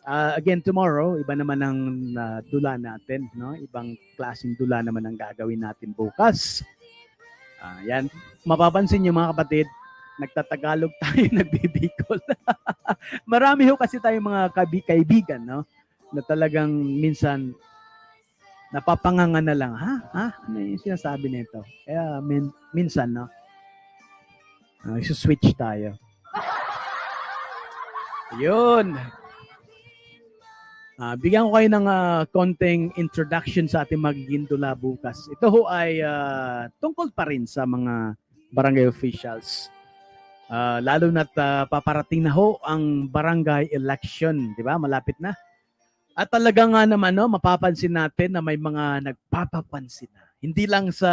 Ah, again, tomorrow, iba naman ang, ah, dula natin, no? Ibang klaseng dula naman ang gagawin natin bukas. Ah, yan. Mapapansin niyo, mga kapatid, nagtatagalog tayo, nagbibikol. Marami ho kasi tayong mga kabi-, kaibigan, no? Na talagang minsan napapanganga na lang, "Ha? Ha? Ano yung sinasabi nito?" Kaya min-, minsan, no? Ah, switch tayo. Yun. Ah, bigyan ko kayo ng, ah, konting introduction sa ating magiging dula bukas. Ito ho ay, ah, tungkol pa rin sa mga barangay officials. Ah, lalo na't, ah, paparating na ho ang barangay election, di ba? Malapit na. At talaga nga naman, no, mapapansin natin na may mga nagpapapansin na. Hindi lang sa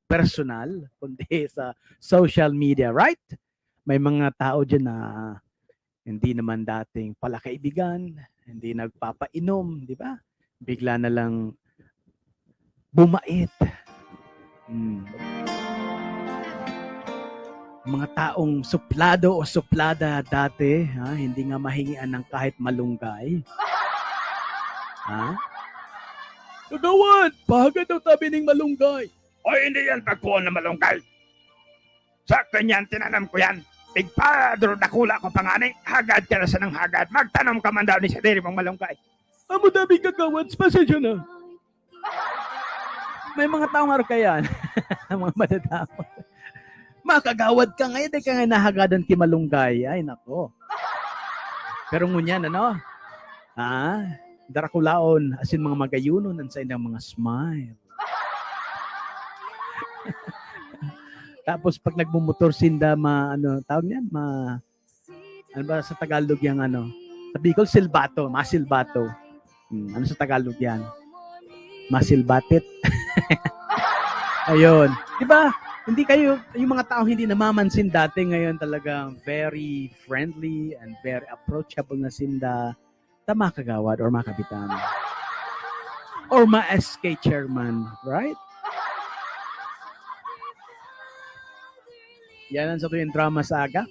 personal, kundi sa social media, right? May mga tao dyan na hindi naman dating palakaibigan, hindi nagpapainom, di ba? Bigla na lang bumait. Hmm. Mga taong suplado o suplada dati, ha, hindi nga mahingian ng kahit malunggay. Ha? "Kagawad, pahagad daw tabi ning malunggay." "Oy, hindi yan pagkuon na malunggay. Sa akin yan, tinanom ko yan. Tigpadro dakula ko pa ngani, hagad ka na sanang hagad. Magtanom ka man daw ni sadiri mong malunggay." "Amo tabi, kagawad, pasensya na." May mga taong arog kaiyan. Mga madadamot. Makagawad ka ngayon, di ka nga nahagadan ki malunggay. Ay, nako. Pero ngunyan, ano? Ah, darakulaon, asin mga magayunon, ang saindang mga smile. Tapos pag nagmumotor sinda, ma-, ano, tawag niyan? Ma-, ano ba sa Tagalog yang ano? Sa Bicol, silbato, masilbato. Hmm, ano sa Tagalog yan? Masilbatit. Ayun. Di ba? Hindi kayo, yung mga tao hindi namamansin dati, ngayon talagang very friendly and very approachable na sinda. Tama, kagawad or makabitan. Or ma-S K chairman, right? Yan ang sa tuyong drama sa aga.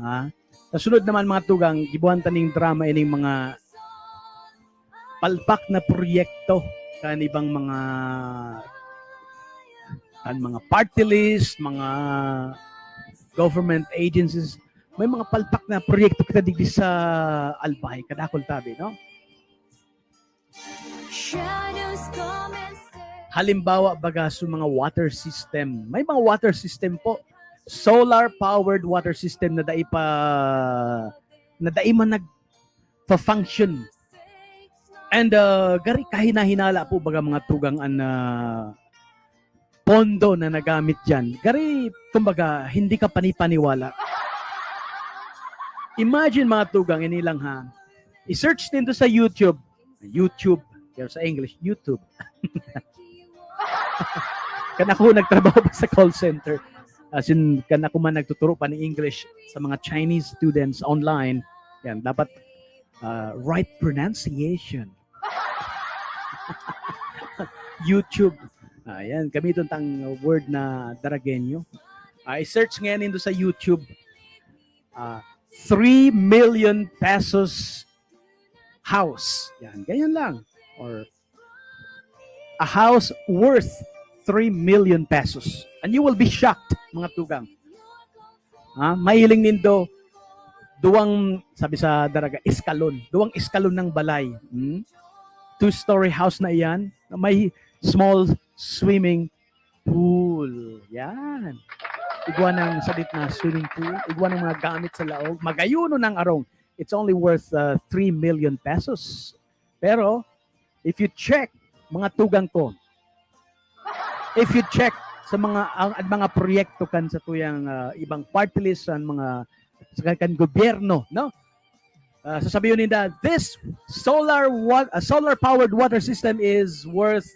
Ha? Sa sunod naman, mga tugang, gibuhan ta ning drama ining mga palpak na proyekto kan ibang mga, kan mga party list, mga government agencies. May mga palpak na proyekto kita digdi sa Albay, kadakul tabi, no? Halimbawa, baga sa mga water system. May mga water system po. Solar powered water system na dai pa, na dai man nagfa-function. And, uh, gari kahinahinala po, baga, mga tugang, an, uh, pondo na nagamit diyan. Gari, kumbaga, hindi ka panipaniwala. Imagine, mga tugang, ini lang, ha. I-search nindo sa YouTube. YouTube. Pero sa English, YouTube. Kan ako nagtrabaho pa sa call center. As in, kan ako man nagtuturo pa ng English sa mga Chinese students online. Yan, dapat, ah, right pronunciation. YouTube. Ayan, gamiton tang word na Daragueño. Ah, i-search ngayon nindo sa YouTube, ah, three million pesos house. Yan, ganyan lang. Or a house worth three million pesos. And you will be shocked, mga tugang. Ha? Mahiling nindo, duwang, sabi sa Daraga, eskalon. Duwang eskalon ng balay. Hmm? Two-story house na iyan. May small swimming pool. Yan. Igwa ng sadit na swimming pool. Igwa ng mga gamit sa laog. Magayuno ng arong. It's only worth, uh, three million pesos. Pero, if you check, mga tugang ko, if you check sa mga, ang, ang mga proyekto kan sa tuyang, ah, ibang party list, ang mga, sa kan gobyerno, no? Ah, sasabihin ninda, "This solar wa-, ah, solar powered water system is worth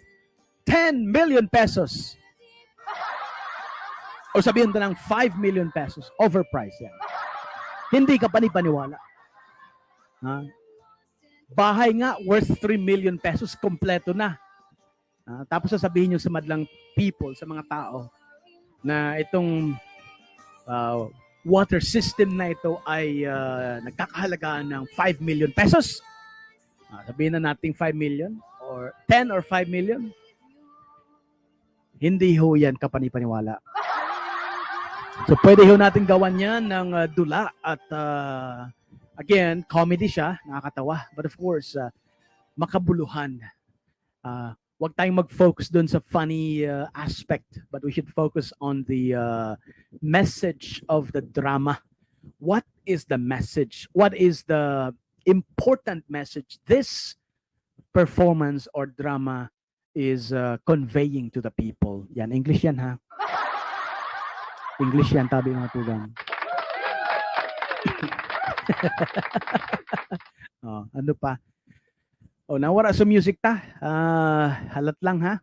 ten million pesos." O sabihin ta ng five million pesos, overpriced yan. Hindi ka panipaniwala. Ha? Bahay nga worth three million pesos, kompleto na. Ah, tapos sasabihin niyo sa madlang people, sa mga tao, na itong, ah, water system na ito ay, ah, nagkakahalaga ng five million pesos. Ah, sabihin na nating five million or ten or five million. Hindi ho yan kapanipaniwala. So, pwede ho natin gawan yan ng, ah, dula at, ah, again, comedy siya, nakakatawa. But of course, ah, makabuluhan. Ah, wag tayong mag-focus dun sa funny, ah, aspect, but we should focus on the, ah, message of the drama. What is the message? What is the important message this performance or drama is uh, conveying to the people. Yan, English yan ha. English yan, tabi mga tugang. Oh, ano pa? Oh, nawara sa music ta. Ah, halat lang ha.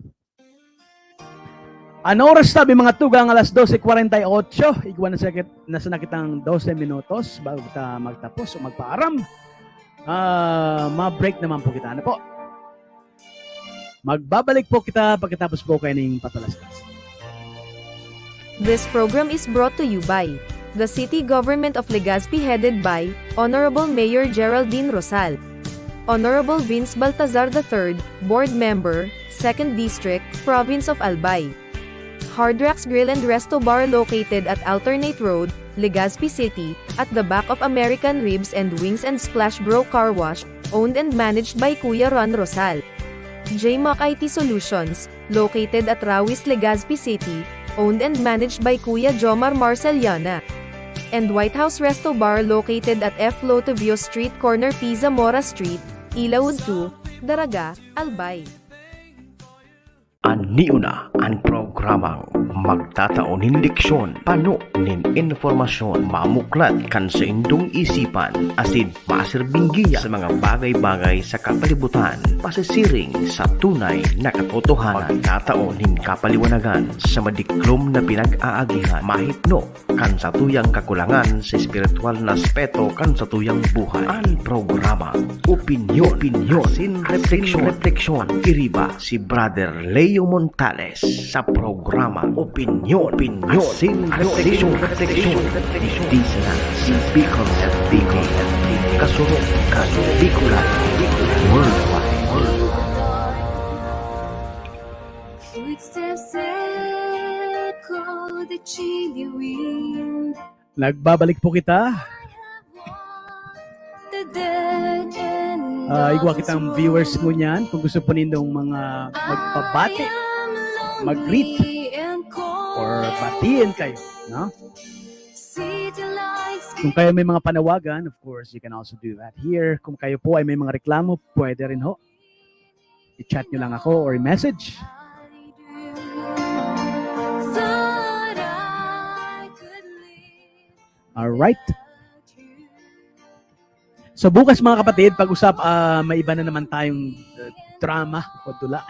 An oras tabi mga tugang, alas dose kwarenta y ocho. Igwa na sa, na sa nakitang dose minutos bago kita magtapos o magpaaram. Ah, ma-break naman po kita. Ano po? Magbabalik po kita pagkatapos po kayo ning patalastas. This program is brought to you by the City Government of Legazpi, headed by Honorable Mayor Geraldine Rosal, Honorable Vince Baltazar the third, Board Member, Second District, Province of Albay. Hard Rocks Grill and Resto Bar located at Alternate Road, Legazpi City, at the back of American Ribs and Wings and Splash Bro Car Wash, owned and managed by Kuya Ron Rosal. J Mac I T Solutions, located at Rawis, Legazpi City, owned and managed by Kuya Jomar Marceliana. And White House Resto Bar located at F Lotovio Street, corner P Zamora Street, Ilaud two, Daraga, Albay. An Niuna, an programang magtatao nin leksyon, pano nin impormasyon, mamuklat kan saindong isipan, asin masirbing giya sa mga bagay-bagay sa kapalibutan, pasisiring sa tunay na katotohanan, magtatao nin kapaliwanagan sa madiklom na pinag-aagihan, mahipno kan satuyang kakulangan sa espiritual na aspeto kan satuyang buhay. An programa, opinyon, opinyon, asin refleksyon, refleksyon, iriba si Brother Leo Montales sa programa, opinyon, opinyon, asin refleksyon, refleksyon. Digdi sana sa Bicol, Bicol, kasurok, kasurok, Bicolan, Bicolan, worldwide, worldwide. Footsteps echo the chilly wind. Nagbabalik po kita. The dead end Ah, igwa of kitang this viewers world. Ngunyan. Kung gusto po nindong mga magpabati, I am lonely mag-greet, and cold. or batiin kayo, no? City lights Kung kayo may mga panawagan, of course, you can also do that here. Kung kayo po ay may mga reklamo, pwede rin ho. I-chat nyo lang ako or i-message. Thought I could live Alright. So bukas mga kapatid, pag-usap, ah, may iba na naman tayong uh, drama o tula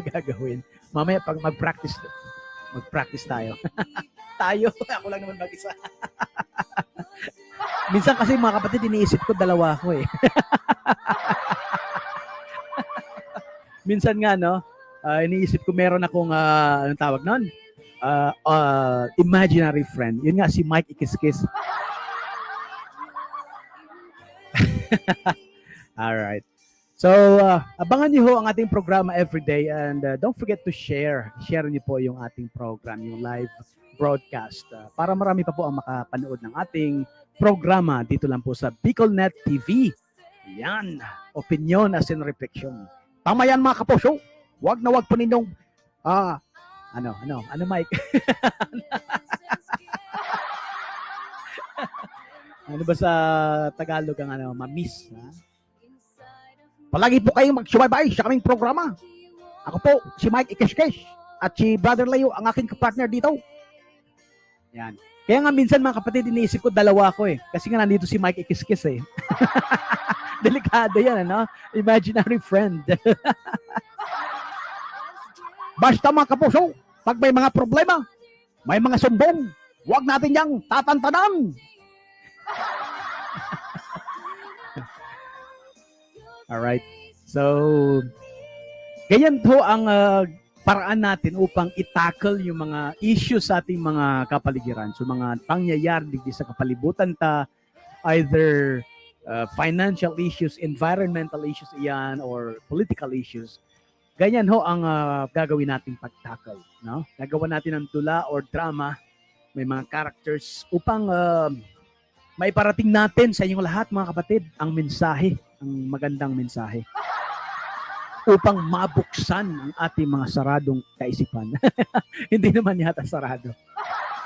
gagawin. Mamaya pag mag-practice, mag-practice tayo. Tayo, ako lang naman mag-isa. Minsan kasi mga kapatid, iniisip ko dalawa ako eh. Minsan nga, no, ah, iniisip ko meron akong, ah, anong tawag nun? Ah, ah, imaginary friend. Yun nga, si Mike Ikiskis. Alright. So, ah, abangan niyo ho ang ating programa everyday and ah, don't forget to share. Share niyo po yung ating program, yung live broadcast ah, para marami pa po ang makapanood ng ating programa dito lang po sa BicolNet T V. Yan. Opinyon asin refleksyon. Tama yan mga kapuso. Wag na wag po ninyong ah, ano, ano, ano Mike? Ano ba sa Tagalog ang ano, ma-miss, ha? Palagi po kayong magsubaybay sa kaming programa. Ako po, si Mike Ikiskis at si Brother Leo, ang aking kapartner dito. Yan. Kaya nga minsan mga kapatid, iniisip ko dalawa ako eh. Kasi nga nandito si Mike Ikiskis eh. Delikado yan, ano? Imaginary friend. Basta mga kapuso, pag may mga problema, may mga sumbong, wag natin yang tatantanan. Alright. So, ganyan ho ang ah, paraan natin upang i-tackle yung mga issues sa ating mga kapaligiran. So, mga pangyayari digdi sa kapalibutan ta, either ah, financial issues, environmental issues iyan, or political issues. Ganyan ho ang ah, gagawin nating pag-tackle, no? Gagawa natin ng tula or drama, may mga characters upang ah, maiparating natin sa inyong lahat, mga kapatid, ang mensahe, ang magandang mensahe. Upang mabuksan ang ating mga saradong kaisipan. Hindi naman yata sarado.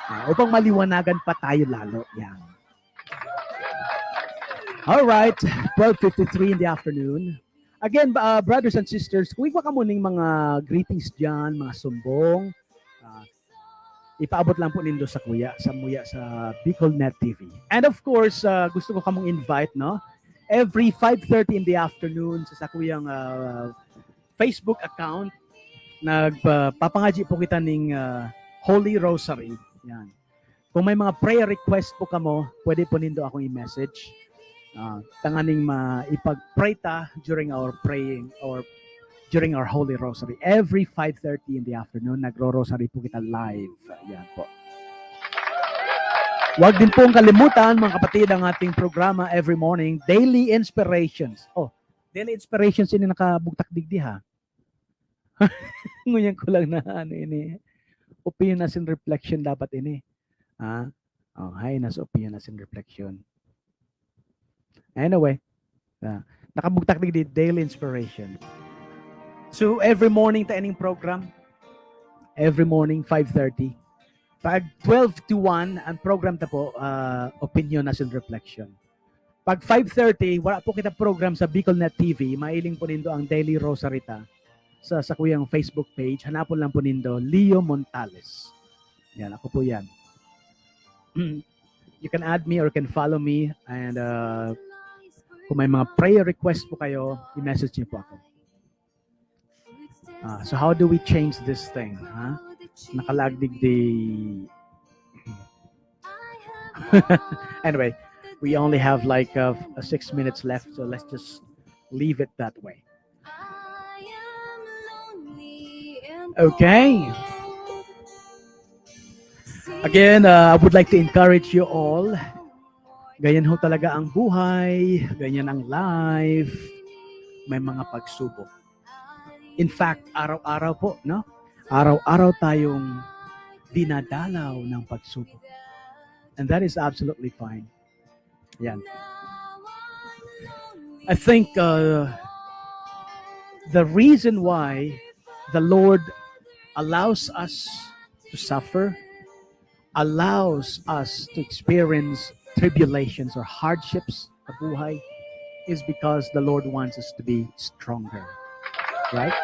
Ah, upang maliwanagan pa tayo lalo. Yan. All right, twelve fifty-three in the afternoon. Again, uh, brothers and sisters, kung igwa kamo ning mga greetings diyan, mga sumbong, uh, ipaabot lang po nindo sa kuya, sa muya sa Bicol Net T V. And of course, uh, gusto ko kamong invite, no? Every five thirty in the afternoon sa sakuyang uh, Facebook account, nagpapangadyi po kita ning uh, Holy Rosary. Yan. Kung may mga prayer request po kamo, pwede po nindo akong i-message. Uh, tanganing ma ipag-pray ta during our praying or during our Holy Rosary. Every five thirty in the afternoon, nagro-rosary po kita live. Yan po. Huwag din pong kalimutan, mga kapatid, ang ating programa every morning, Daily Inspirations. Oh, Daily Inspirations ini nakabugtak digdi, ha? Ngunyan ko lang na ano ini. Opinion as in reflection dapat ini. Ah, oh, hay, nasa opinion as in reflection. Anyway, ah, nakabugtak digdi, Daily Inspiration. So, every morning ta ining program. Every morning, five thirty. Pag twelve to one, ang program ta po, ah, opinion as in reflection. Pag five thirty, wala po kita program sa Bicol Net T V, mailing po nindo ang Daily Rosary ta sa sakuyang Facebook page. Hanapon lang po nindo, Leo Montales. Yan, ako po yan. You can add me or can follow me, and uh, kung may mga prayer request po kayo, i-message niyo po ako. Ah, so how do we change this thing? Ha? Nakalag digdi. Anyway, we only have like uh, uh, six minutes left, so let's just leave it that way. Okay. Again, uh, I would like to encourage you all. Ganyan ho talaga ang buhay, ganyan ang life. May mga pagsubok. In fact, araw-araw po, no? Araw-araw tayong dinadalaw ng pagsubok. And that is absolutely fine. Yan. I think uh, the reason why the Lord allows us to suffer, allows us to experience tribulations or hardships sa buhay is because the Lord wants us to be stronger. Right?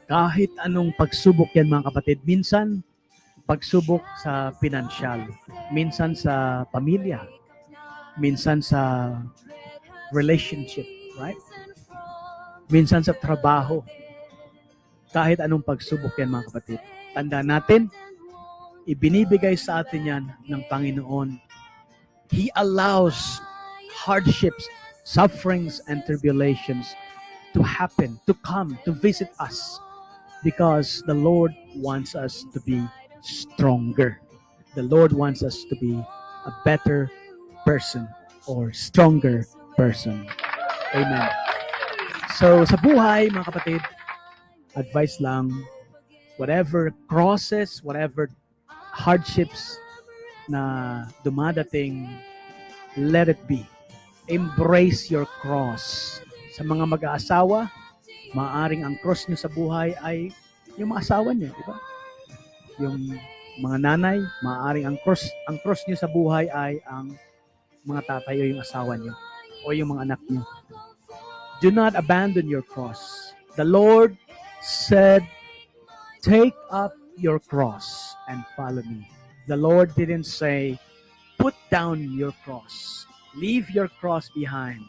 Kahit anong pagsubok yan, mga kapatid, minsan pagsubok sa pinansyal, minsan sa pamilya, minsan sa relationship, right? Minsan sa trabaho. Kahit anong pagsubok yan, mga kapatid, tandaan natin, ibinibigay sa atin yan ng Panginoon. He allows hardships, sufferings, and tribulations to happen, to come, to visit us, because the Lord wants us to be stronger. The Lord wants us to be a better person or stronger person. Amen. So, sa buhay, mga kapatid, advice lang, whatever crosses, whatever hardships na dumadating, let it be. Embrace your cross. Sa mga mag-aasawa, maaring ang cross nyo sa buhay ay yung mga asawa nyo, di ba? Yung mga nanay, maaring ang cross, ang cross nyo sa buhay ay ang mga tatay o yung asawa nyo o yung mga anak nyo. Do not abandon your cross. The Lord said, "Take up your cross and follow me." The Lord didn't say, "Put down your cross, leave your cross behind,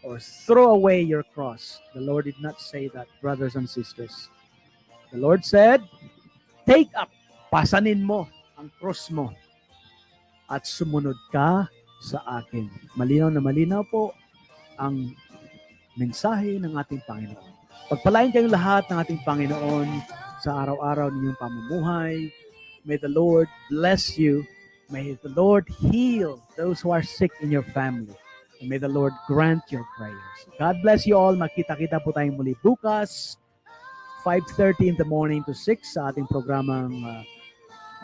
or throw away your cross." The Lord did not say that, brothers and sisters. The Lord said, "Take up, pasanin mo ang cross mo at sumunod ka sa akin." Malinaw na malinaw po ang mensahe ng ating Panginoon. Pagpalain kayong lahat ng ating Panginoon sa araw-araw ninyong pamumuhay. May the Lord bless you. May the Lord heal those who are sick in your family. And may the Lord grant your prayers. God bless you all. Magkita-kita po tayong muli bukas, five thirty in the morning to six sa ating programang uh,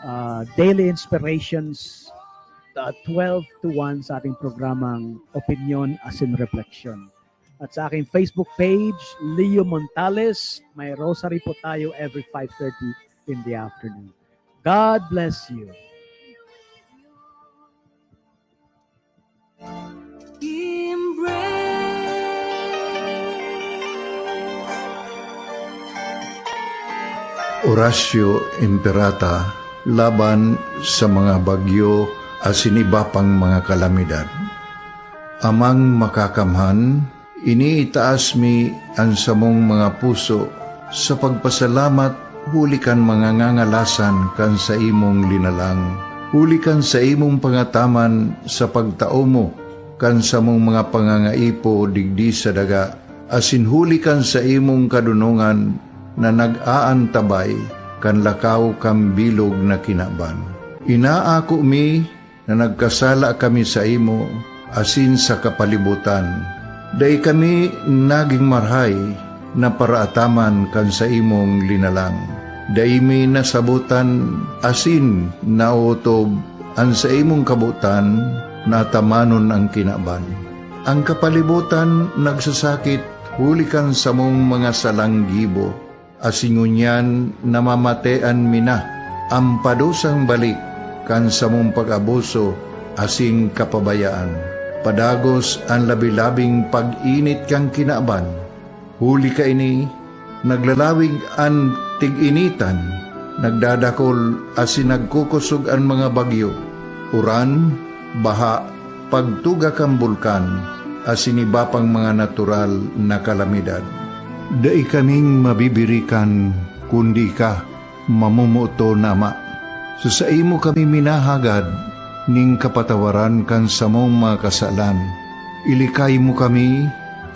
uh, Daily Inspirations, uh, twelve to one sa ating programang Opinion as in Reflection. At sa aking Facebook page, Leo Montales, may rosary po tayo every five thirty in the afternoon. God bless you. Oratio Imperata laban sa mga bagyo asin iba pang mga kalamidad. Amang Makakamhan, iniitaas mi an samong mga puso sa pagpasalamat huli kan mga ngangalasan kan saimong linalang, huli kan saimong pangataman sa pagtao mo kan samong mga pangangaipo digdi sa daga, asin huli kan saimong kadonongan na nag-aantabay kan lakaw kan bilog na kinaban. Inaako mi na nagkasala kami saimo asin sa kapalibotan. Dai kami nagin marahay na paraataman kan saimong linalang. Dai mi nasabotan asin naotob an saimong kabotan na atamanon an kinaban. An kapalibotan nagsasakit huli kan samong mga salang gibo, asin ngunyan namamatean mi na an padusang balik kan samong pag-abuso asin kapabayaan. Padagos an labi-labing pag-init kan kinaban. Huli kaini, naglalawig an tig-initan, nagdadakol asin nagkukosog an mga bagyo, uran, baha, pagtuga kan bulkan, asin iba pang mga natural na kalamidad. Dai kaming mabibirikan kundi ika, mamomoton na Ama. Sa saimo kami minahagad nin kapatawaran kan samong mga kasalan. Ilikay mo kami,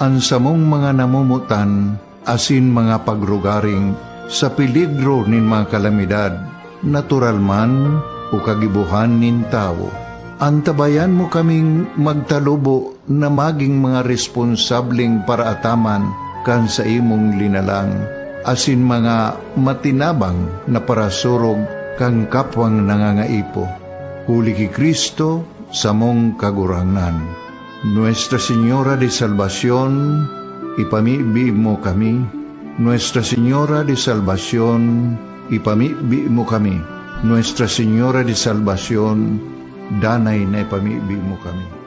an samong mga namomotan asin mga pagrugaring sa peligro nin mga kalamidad, natural man o kagibohan nin tawo. Antabayan mo kaming magtalubo na magin mga responsableng paraataman kan saimong linalang, asin mga matinabang na parasurog kan kapwang nangangaipo. Huli ki Cristo, samong Kagurangnan. Nuestra Señora de Salvacion, ipamibi mo kami. Nuestra Señora de Salvacion, ipamibi mo kami. Nuestra Señora de Salvacion, danay na ipamibi mo kami.